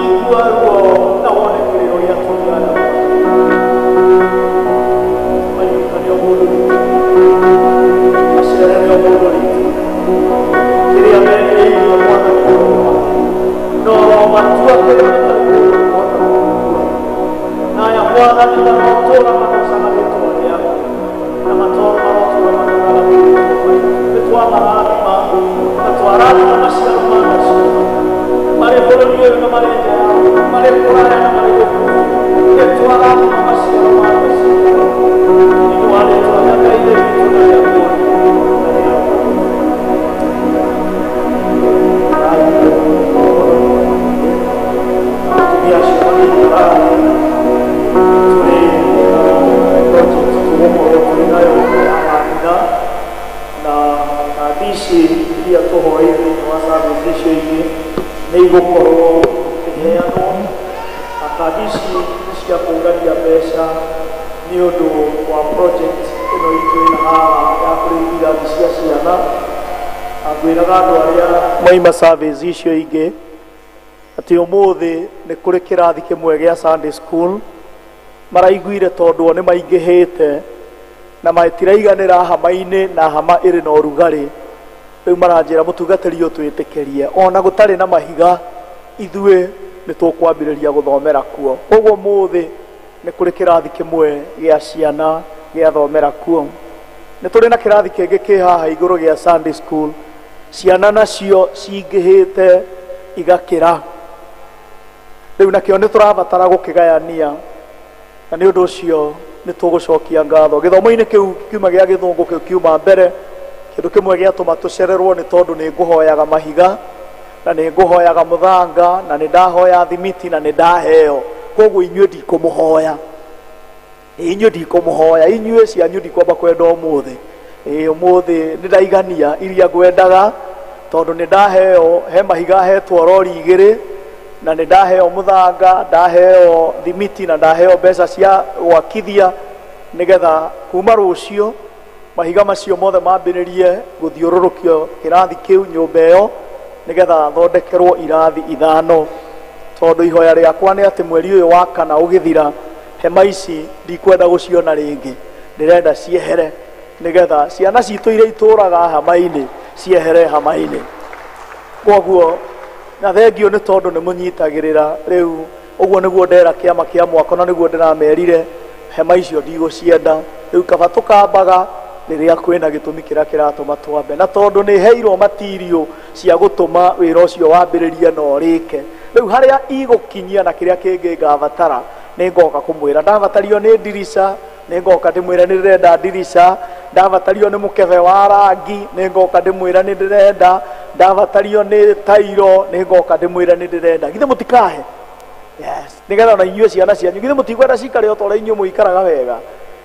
igua ruo na wone kĩrĩro gĩa atumia aya. Maririkane o mũndũ witũ, macerere o mũndũ witũ, kĩrĩa merirĩirie Mwathani ũromahe, na ũromatua kĩrĩa gĩtarĩ mũndũ ũngĩhota gũgĩtua. Na aya Mwathani marotũra magocaga rĩtwa rĩaku, na marotũra matũraga marĩtwa maitũ. Nĩ twamarathima na twarathima maciaro ma nda ciao, marĩ bũrũri ũyũ na marĩ nja ya bũrũri, marĩ kũraya na marĩ gũkuhĩ, nĩ twarathima maciaro ma nda ciao nĩ ũndũ wa rĩtwa rĩa Ngai Ithe witũ na rĩa Mũriũ na rĩa Roho. Atumia acio magĩikara thĩ, tũrĩ na project tũgũkorwo tũrĩ nayo ya mathina na kandi ici iria tũhoeire thĩinĩ wa service icio ingĩ nĩ igũkorwo ikĩheanwo, na kandi ici nĩ cia kũngania mbeca nĩ ũndũ wa project ĩno itũ ĩna haha ya kũrĩithia irathi cia ciana. Na ngwĩraga andũ arĩa maima service icio ingĩ atĩ ũmũthĩ nĩ kũrĩ kĩrathi kĩmwe gĩa Sunday school maraiguire tondũ o nĩ maingĩhĩte na matiraiganĩra hama-inĩ na hama ĩrĩ na ũrugarĩ, rĩu maranjĩra mũtungatĩri ũtwĩtĩkĩrie ona gũtarĩ na mahiga ithuĩ nĩ tũkwambĩrĩria gũthomera kuo. Koguo ũmũthĩ nĩ kũrĩ kĩrathi kĩmwe gĩa ciana gĩathomera kuo. Nĩ tũrĩ na kĩrathi kĩngĩ kĩ haha igũrũ gĩa Sunday school, ciana nacio cingĩhĩte igakĩra, rĩu nakĩo nĩ tũrabatara gũkĩgayania, na nĩ ũndũ ũcio nĩ tũgũcokia ngatho. Gĩthomo-inĩ kĩu kiuma gĩa gĩthũngũ kĩu kiuma mbere, kĩndũ kĩmwe gĩatũma tũcererwo nĩ tondũ nĩ ngũhoyaga mahiga na nĩ ngũhoyaga mũthanga na nĩ ndahoya thimiti na nĩ ndaheo, koguo inyuĩ ndikũmũhoya, inyuĩ ndikũmũhoya, inyuĩ cianyu ndikwamba kwenda ũmũthĩ. Ũmũthĩ nĩ ndaigania iria ngwendaga tondũ nĩ ndaheo, he mahiga hetwo rori igĩrĩ na nĩ ndaheo mũthanga, ndaheo thimiti na ndaheo mbeca cia gwakithia, nĩgetha kuma rũciũ Mahiga macio mothe mambĩrĩrie gũthiũrũrũkio kĩrathi kĩu nyũmba ĩyo nĩgetha thondekerwo irathi 5, tondũ ihoya rĩakwa nĩ atĩ mweri ũyũ wa kana ũgĩthira hema ici ndikwenda gũciona rĩngĩ, ndĩrenda ciehere nĩgetha ciana citũ iria itũraga hama-inĩ ciehere hama-inĩ. Koguo na thengio nĩ tondũ nĩ mũnyitagĩrĩra rĩu ũguo nĩguo ndera kĩama kĩa mwako na nĩguo ndĩramerire hema icio ndigũcienda rĩu, kaba tũkambaga rĩrĩa kwĩna gĩtũmi kĩrĩa kĩratũma twambe, na tondũ nĩ heirwo matirio cia gũtũma wĩra ũcio wambĩrĩrie na ũrĩke. Rĩu harĩa igũkinyia na kĩrĩa kĩngĩ ngabatara nĩ ngoka kũmwĩra. Ndabatario nĩ ndirica nĩ ngoka ndĩmwĩre nĩ ndĩrenda ndirica, ndabatario nĩ mũkebe wa rangi nĩ ngoka ndĩmwĩra nĩ ndĩrenda, ndabatario nĩ tairo nĩ ngoka ndĩmwĩra nĩ ndĩrenda. Githĩ mũtikahe? Yes, nĩgetha ona inyuĩ ciana cianyu githĩ mũtikwenda cikare o ta ũrĩa inyuĩ mũikaraga wega?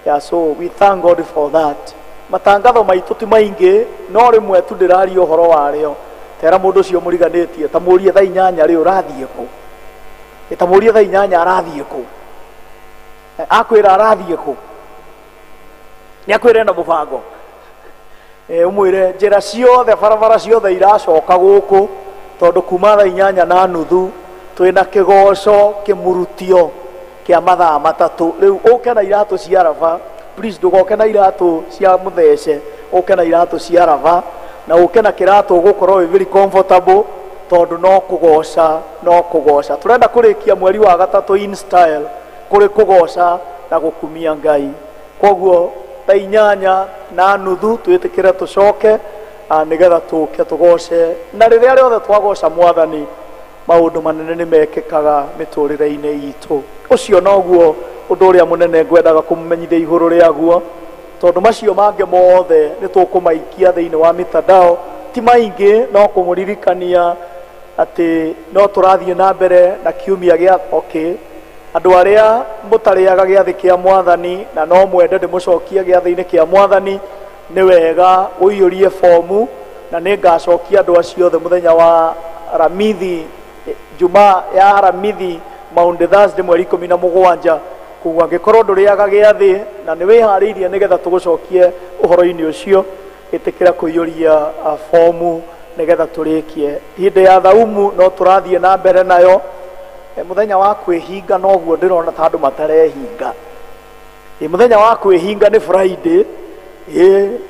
Yeah, so we thank God for that. Matangatho maitũ ti maingĩ, no rĩmwe tu ndĩraria ũhoro warĩo. Tera mũndũ ũcio mũriganĩtie, ta mũrie thaa 8 rĩ ũrathiĩ kũ? Ta mũrie thaa 8 arathiĩ kũ? Akwĩra arathiĩ kũ? Nĩ akwĩra ena mũbango. Ũmwĩre njĩra ciothe, barabara ciothe iracoka gũkũ, tondũ kuma thaa 8:30 twĩna kĩgoco kĩmurutio kĩa mathaa 3. Rĩu ũke na iratũ cia raba, please ndũgoke na iratũ cia mũthece, ũke na iratũ cia raba na ũke na kĩratũ ũgũkorwo wĩ very comfortable, tondũ no kũgoca, no kũgoca. Tũrenda kũrĩkia mweri wa 3 in style, kũrĩ kũgoca na gũkumia Ngai. Koguo thaa 8:30 twĩtĩkĩre tũcoke, nĩgetha tũke tũgoce, na rĩrĩa rĩothe twagoca Mwathani maũndũ manene nĩ mekĩkaga mĩtũrĩre-inĩ itũ. Ũcio noguo ũndũ ũrĩa mũnene ngwendaga kũmũmenyithia igũrũ rĩaguo, tondũ macio mangĩ mothe nĩ tũkũmaikia thĩinĩ wa mitandao, ti maingĩ, no kũmũririkania atĩ no tũrathiĩ na mbere na kiumia gĩa okay. Andũ arĩa mũtarĩaga gĩathĩ kĩa Mwathani na no mwende ndĩmũcokie gĩathĩ-inĩ kĩa Mwathani, nĩ wega ũiyũrie fomu, na nĩ ngacokia andũ acio othe mũthenya wa Aramithi, Jumaa ya Aramithi, Maundy Thursday mweri 17. Koguo angĩkorwo ndũrĩaga gĩathĩ na nĩ wĩharĩirie nĩgetha tũgũcokie ũhoro-inĩ ũcio, ĩtĩkĩra kũiyũria fomu nĩgetha tũrĩkie. Hĩndĩ ya thaumu no tũrathiĩ na mbere nayo. Mũthenya wa kwĩhinga noguo ndĩrona ta andũ matarehinga. Mũthenya wa kwĩhinga nĩ Friday.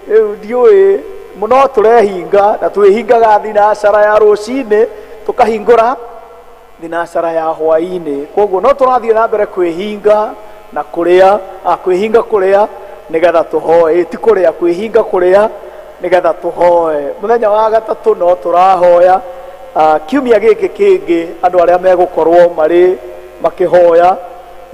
Rĩu ndiũĩ mũno tũrehinga, na twĩhingaga thinacara ya rũcinĩ tũkahingũra thinacara ya hwaĩ-inĩ. Koguo no tũrathiĩ na mbere kwĩhinga na kũrĩa, kwĩhinga kũrĩa nĩgetha tũhoe, ti kũrĩa, kwĩhinga kũrĩa nĩgetha tũhoe. Mũthenya wa 3 no tũrahoya. Kiumia gĩkĩ kĩngĩ andũ arĩa megũkorwo marĩ makĩhoya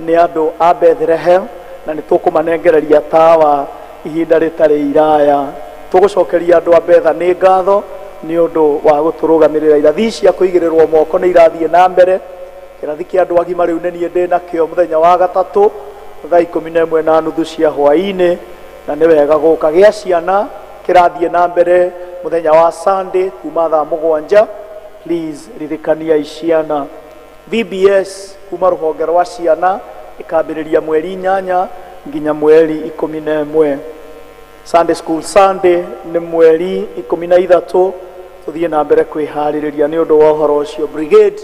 nĩ andũ a Bethlehem, na nĩ tũkũmanengereria tawa ihinda rĩtarĩ iraya. Tũgũcokeria andũ a Betha nĩ ngatho nĩ ũndũ wa gũtũrũgamĩrĩra. Irathi cia kũigĩrĩrwo moko nĩ irathiĩ na mbere. Kĩrathi kĩa andũ agima rĩu nĩ niĩ ndĩ nakĩo mũthenya wa 3 thaa 11:30 cia hwaĩ-inĩ, na nĩ wega gũka. Gĩa ciana kĩrathiĩ na mbere mũthenya wa Sunday kuma thaa 7. Please ririkaniai ciana. VBS kuma rũhonge rwa ciana ĩkambĩrĩria mweri 8 nginya mweri 11. Sunday School Sunday nĩ mweri 13. Tũthiĩ na mbere kwĩharĩrĩria nĩ ũndũ wa ũhoro ũcio. Brigade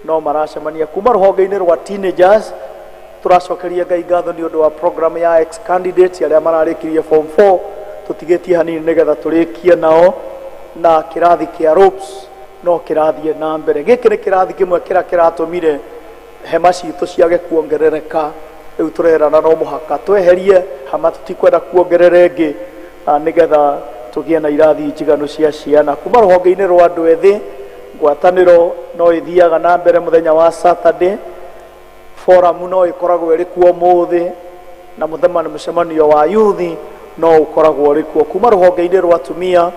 no maracemania kuma rũhonge-inĩ rwa teenagers. Tũracokeria Ngai ngatho nĩ ũndũ wa program ya ex candidates arĩa mararĩkirie form 4, tũtigĩtie hanini nĩgetha tũrĩkie nao, na kĩrathi kĩa ropes no kĩrathiĩ na mbere. Gĩkĩ nĩ kĩrathi kĩmwe kĩrĩa kĩratũmire hema citũ ciage kuongerereka. Rĩu tũrerana no mũhaka tweherie hama, tũtikwenda kuongerera ĩngĩ, nĩgetha tũgĩe na irathi njiganu cia ciana. Kuma rũhonge-inĩ rwa andũ ethĩ, ngwatanĩro no ĩthiaga na mbere mũthenya wa Saturday. Forum no ĩkoragwo ĩrĩ kuo ũmũthĩ, na mũcemanio wa youth no ũkoragwo ũrĩ kuo. Kuma rũhonge-inĩ rwa atumia,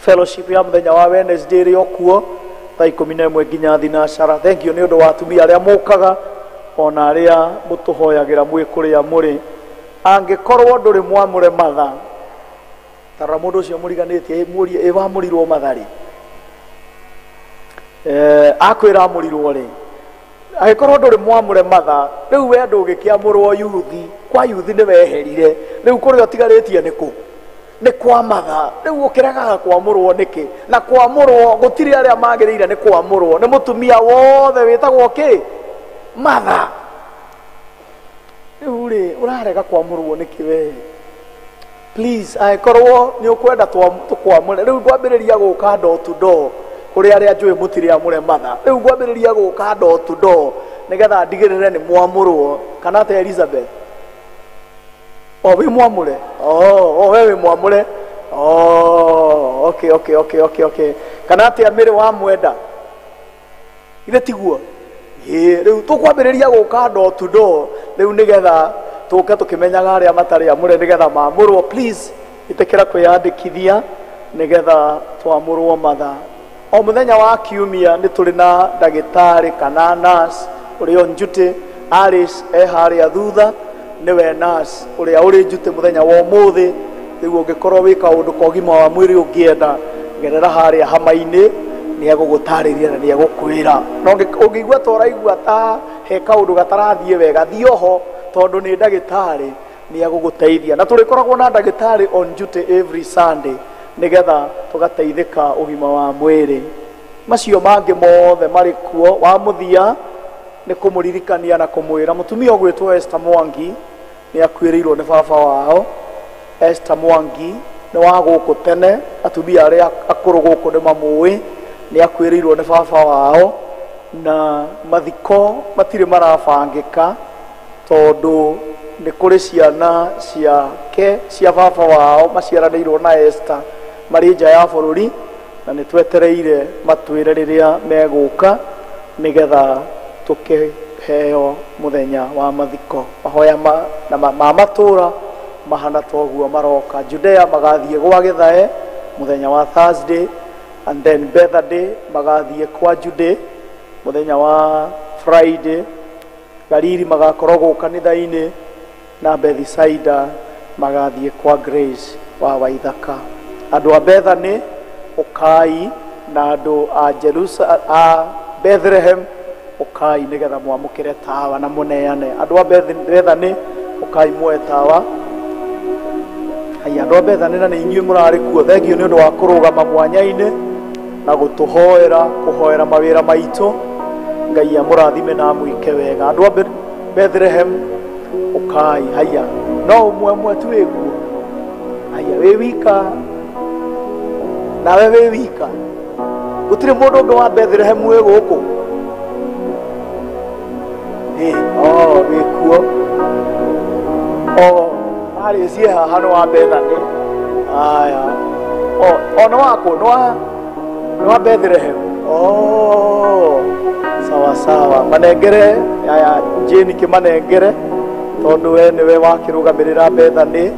fellowship ya mũthenya wa Wednesday ĩrĩ o kuo thaa 11 nginya thinacara. Thank you nĩ ũndũ wa atumia arĩa mũkaga ona arĩa mũtũhoyagĩra mwĩ kũrĩa mũrĩ. Angĩkorwo ndũrĩ mwamũre matha, tarora mũndũ ũcio mũriganĩtie, mũrie ĩ wamũrirwo matha rĩ? Akwĩra amũrirwo rĩ? Angĩkorwo ndũrĩ mwamũre matha, rĩu we ndũgĩkĩamũrwo yuthi, kwa yuthi nĩ weherire, rĩu kũrĩa ũtigarĩtie nĩ kũ? Nĩ kwa matha. Rĩu ũkĩregaga kwamũrwo nĩkĩ? Na kwamũrwo gũtirĩ arĩa magĩrĩire nĩ kwamũrwo, nĩ mũtumia wothe wĩtagwo kĩ? Matha. Rĩu rĩ, ũrarega kwamũrwo nĩkĩ we? Please, angĩkorwo nĩ ũkwenda tũkwamũre, rĩu ngwambĩrĩria gũka door to door kũrĩ arĩa njũĩ mũtirĩ amũre matha. Rĩu ngwambĩrĩria gũka door to door nĩgetha ndigĩrĩre nĩ mwamũrwo. Kana atĩa Elizabeth? O wĩ mwamũre? Oh, we wĩ mwamũre? Oh, okay, okay, okay, okay, okay. Kana atĩa Mĩrĩ wa Mwenda? Ithe tiguo? Ĩĩ, rĩu tũkwambĩrĩria gũka door to door rĩu nĩgetha tũke tũkĩmenyaga arĩa matarĩ amũre nĩgetha mamũrwo. Please, ĩtĩkĩra kwĩyandĩkithia nĩgetha twamũrwo matha. O mũthenya wa kiumia nĩ tũrĩ na ndagĩtarĩ kana nurse ũrĩa on duty. Alice e harĩa thutha, nĩwe nurse ũrĩa ũrĩ duty mũthenya wa ũmũthĩ. Rĩu ũngĩkorwo wĩ kaũndũ ka ũgima wa mwĩrĩ ũngĩenda, gerera harĩa hama-inĩ, nĩ egũgũtarĩria na nĩ egũkwĩra. Na ũngĩigua ta ũraigua ta he kaũndũ gatarathiĩ wega, thiĩ oho, tondũ nĩ ndagĩtarĩ, nĩ egũgũteithia. Na tũrĩkoragwo na ndagĩtarĩ on duty every Sunday nĩgetha tũgateithĩka ũgima wa mwĩrĩ. Macio mangĩ mothe marĩ kuo. Wa mũthia nĩ kũmũririkania na kũmwĩra mũtumia ũgwĩtwo Esther Mwangi nĩ akuĩrĩirwo nĩ baba wao. Esther Mwangi nĩ wa gũkũ tene, atumia arĩa akũrũ gũkũ nĩ mamũĩ. Nĩ akuĩrĩirwo nĩ baba wao, na mathiko matirĩ marabangĩka tondũ nĩ kũrĩ ciana ciake cia baba wao maciaranĩirwo na Esther marĩ nja ya bũrũri, na nĩ twetereire matwĩre rĩrĩa megũka nĩgetha tũkĩheo mũthenya wa mathiko. Mahoya ma matũra mahana toguo maroka. Judea magathiĩ gwa Gĩthae mũthenya wa Thursday, and then Bethany magathiĩ kwa Jude mũthenya wa Friday. Galili magakorwo gũkũ kanitha-inĩ, na Bethisaida magathiĩ kwa Grace wa Waithaka. Andũ a Bethany ũkai, na andũ a Jerusalem, a Bethlehem ũkai nĩgetha mwamũkĩre tawa na mũneane. Andũ a Bethany ũkai muoe tawa. Haya, andũ a Bethany, na nĩ inyuĩ mũrarĩ kuo, thengio nĩ ũndũ wa kũrũgama mwanya-inĩ na gũtũhoera, kũhoera mawĩra maitũ. Ngai amũrathime na amwĩke wega. Andũ a Bethlehem ũkai. Haya, no ũmwe ũmwe tu wĩkuo. Haya, wĩ wika, nawe wĩ wika, gũtirĩ mũndũ ũngĩ wa Bethlehem wĩ gũkũ? Ĩ, oh, wĩkuo. Oh, arĩ ciĩ haha nĩ wa Bethany. Aya, oh, oh, nĩ wakũ, nĩ wa Bethlehem. Oh, sawa sawa, manengere. Aya, Jane, kĩmanengere tondũ we nĩwe wakĩrũgamĩrĩra Bethany.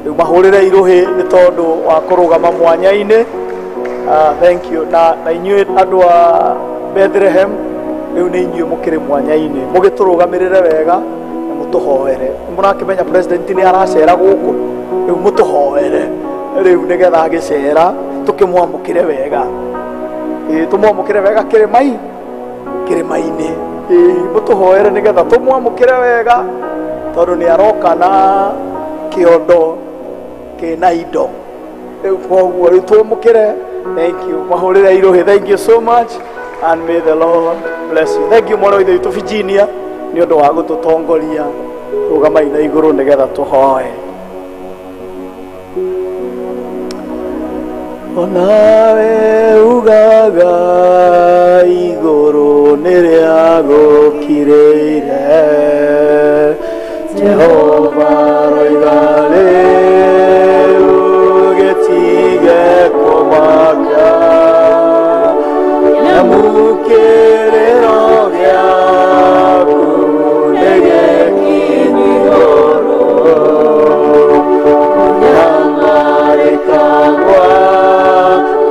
Rĩu mahũrĩre irũhĩ nĩ tondũ wa kũrũgama mwanya-inĩ. Thank you. Na inyuĩ andũ a Bethlehem, rĩu nĩ inyuĩ mũkĩrĩ mwanya-inĩ, mũgĩtũrũgamĩrĩre wega na mũtũhoere. Nĩ mũrakĩmenya president nĩ aracera gũkũ, rĩu mũtũhoere rĩu nĩgetha agĩcera tũkĩmwamũkĩre wega. Ĩĩ, tũmwamũkĩre wega kĩrĩma-inĩ. Ĩĩ, mũtũhoere nĩgetha tũmwamũkĩre wega, tondũ nĩ aroka na kĩondo kĩna indo. Rĩu koguo rĩu tũmũkĩre. Thank you, mahũrĩre irũhĩ. Thank you so much and may the Lord bless you. Thank you, mwana wa ithe witũ Virginia, nĩ ũndũ wa gũtũtongoria. Rũgamai na igũrũ nĩgetha tũhoe. Onawe ugaga igũrũ nĩ rĩagũkirĩire, Jehova roiga rĩu gĩtige kũmaka, nyamũkĩrĩro gĩaku nĩ gĩkinyu igũrũ. Kũnyamarĩka gwaku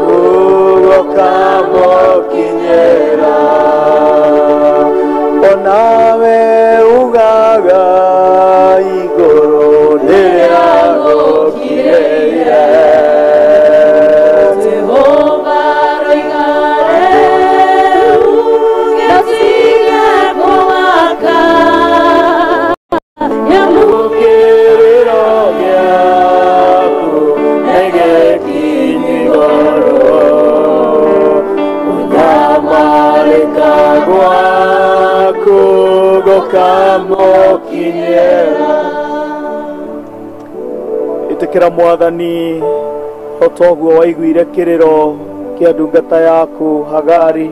gũkamũkinyĩra. Onawe ugaga igũrũ nĩ rĩagũkirĩire, Jehova roiga rĩu Ũkamũkinyĩra. Ĩtĩkĩra Mwathani o toguo waiguire kĩrĩro kĩa ndungata yaku Hagari,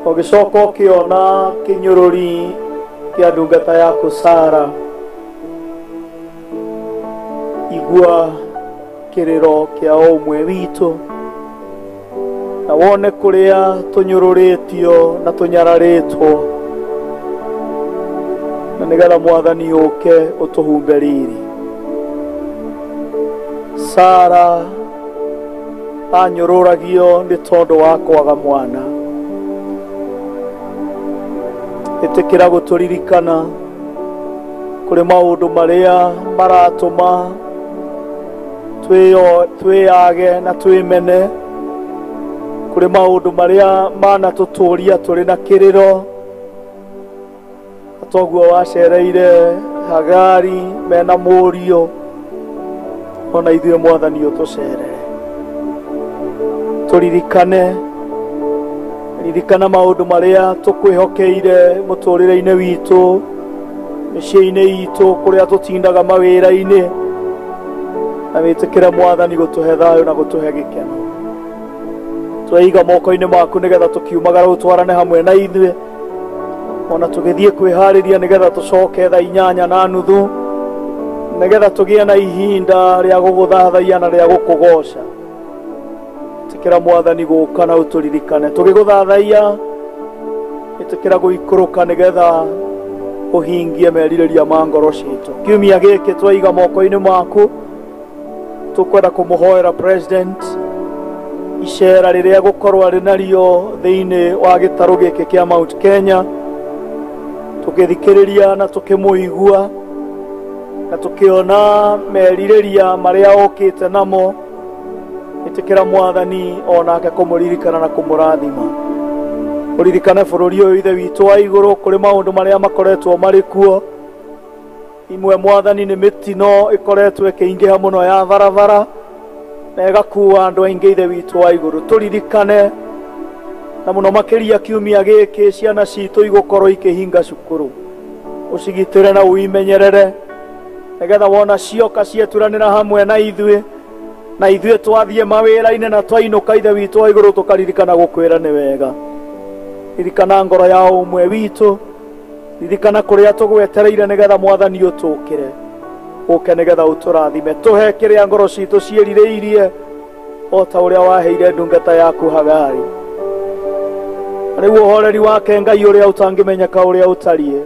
ũgĩcoka ũkĩona kĩnyũrũri kĩa ndungata yaku Sara. Igua kĩrĩro kĩa o ũmwe witũ na wone kũrĩa tũnyũrũrĩtio na tũnyararĩtwo, na nĩgetha Mwathani ũke ũtũhumbe riri. Sara anyũrũragio nĩ tondũ wa kwaga mwana. Ĩtĩkĩra gũtũririkana kũrĩ maũndũ marĩa maratũma twĩyage na twĩmene, kũrĩ maũndũ marĩa manatũtũria tũrĩ na kĩrĩro. Toguo wacereire Hagari mena mũriũ, ona ithuĩ Mwathani ũtũcerere. Tũririkane, ririkana maũndũ marĩa tũkwĩhokeire mũtũrĩre-inĩ witũ, mĩciĩ-inĩ itũ, kũrĩa tũtindaga mawĩra-inĩ, na wĩtĩkĩre Mwathani gũtũhe thayũ na gũtũhe gĩkeno. Tweiga moko-inĩ maku nĩgetha tũkiumagara ũtwarane hamwe na ithuĩ, ona tũgĩthiĩ kwĩharĩria nĩgetha tũcoke thaa 8:30, nĩgetha tũgĩe na ihinda rĩa gũgũthathaiya na rĩa gũkũgoca. Ĩtĩkĩra Mwathani gũka na ũtũririkane tũgĩgũthathaiya. Ĩtĩkĩra gũikũrũka nĩgetha ũhingie merirĩria ma ngoro citũ. Kiumia gĩkĩ twaiga moko-inĩ maku, tũkwenda kũmũhoera President icera rĩrĩa gũkorwo arĩ nario thĩinĩ wa gĩtarũ gĩkĩ kĩa Mount Kenya, tũgĩthikĩrĩria na tũkĩmũigua na tũkĩona merirĩria marĩa okĩte namo. Ĩtĩkĩra Mwathani onake kũmũririkana na kũmũrathima. Ũririkane bũrũri ũyũ Ithe witũ wa igũrũ, kũrĩ maũndũ marĩa makoretwo marĩ kuo. Imwe Mwathani nĩ mĩtino ĩkoretwo ĩkĩingĩha mũno ya barabara na ĩgakua andũ aingĩ Ithe witũ wa igũrũ. Tũririkane na mũno makĩria kiumia gĩkĩ ciana citũ igũkorwo ikĩhinga cukuru, ũcigitĩre na ũimenyerere nĩgetha wona cioka cieturanĩra hamwe na ithuĩ, na ithuĩ twathiĩ mawĩra-inĩ na twainũka Ithe witũ wa igũrũ tũkaririkana gũkwĩra nĩ wega. Ririkana ngoro ya ũmwe witũ, ririkana kũrĩa tũgwetereire nĩgetha Mwathani ũtũkĩre, ũke nĩgetha ũtũrathime. Tũhe kĩrĩa ngoro citũ ciĩrirĩirie o ta ũrĩa waheire ndungata yaku Hagari. Rĩu ũhoreri wake Ngai ũrĩa ũtangĩmenyeka ũrĩa ũtariĩ,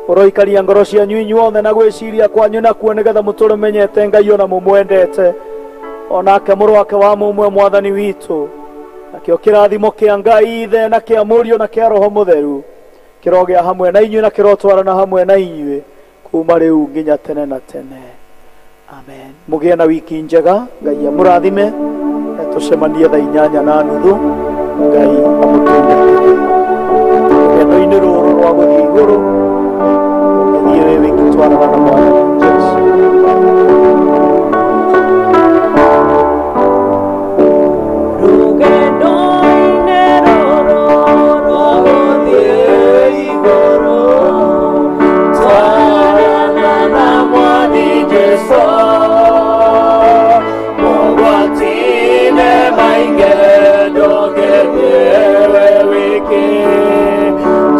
ũroikaria ngoro cianyu inyuothe na gwĩciria kwanyu nakuo nĩgetha mũtũre menyete Ngai ona mũmwendete, onake mũrũ wake wa mũmwe Mwathani witũ. Nakĩo kĩrathimo kĩa Ngai Ithe na kĩa Mũriũ na kĩa Roho Mũtheru kĩrogĩa hamwe na inyuĩ na kĩrotwarana hamwe na inyuĩ kuma rĩu nginya tene na tene. Amen. Mũgĩe na wiki njega, Ngai amũrathime, na tũcemanie thaa 8:30. Ngai amũtungatĩre rũgendo-inĩ rũrũ rwa gũthiĩ igũrũ, ũgĩthiĩ wĩ wiki twarana na Mwathani Jesũ. Rũgendo-inĩ rũrũ rwa gũthiĩ igũrũ, twarana na Mwathi Jesũ. Mogwati-inĩ maingĩ ndũngĩthiĩ wĩ wiki,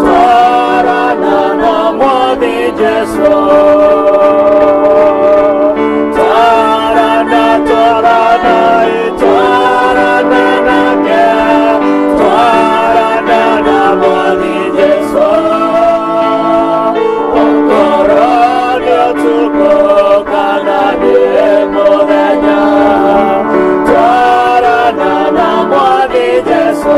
twarana na Mwathi Jesũ. Twarana, twarana, twarana nake, twarana na Mwathi Jesũ. Okorwo nĩ ũtukũ kana nĩ mũthenya, twarana na Mwathi Jesũ.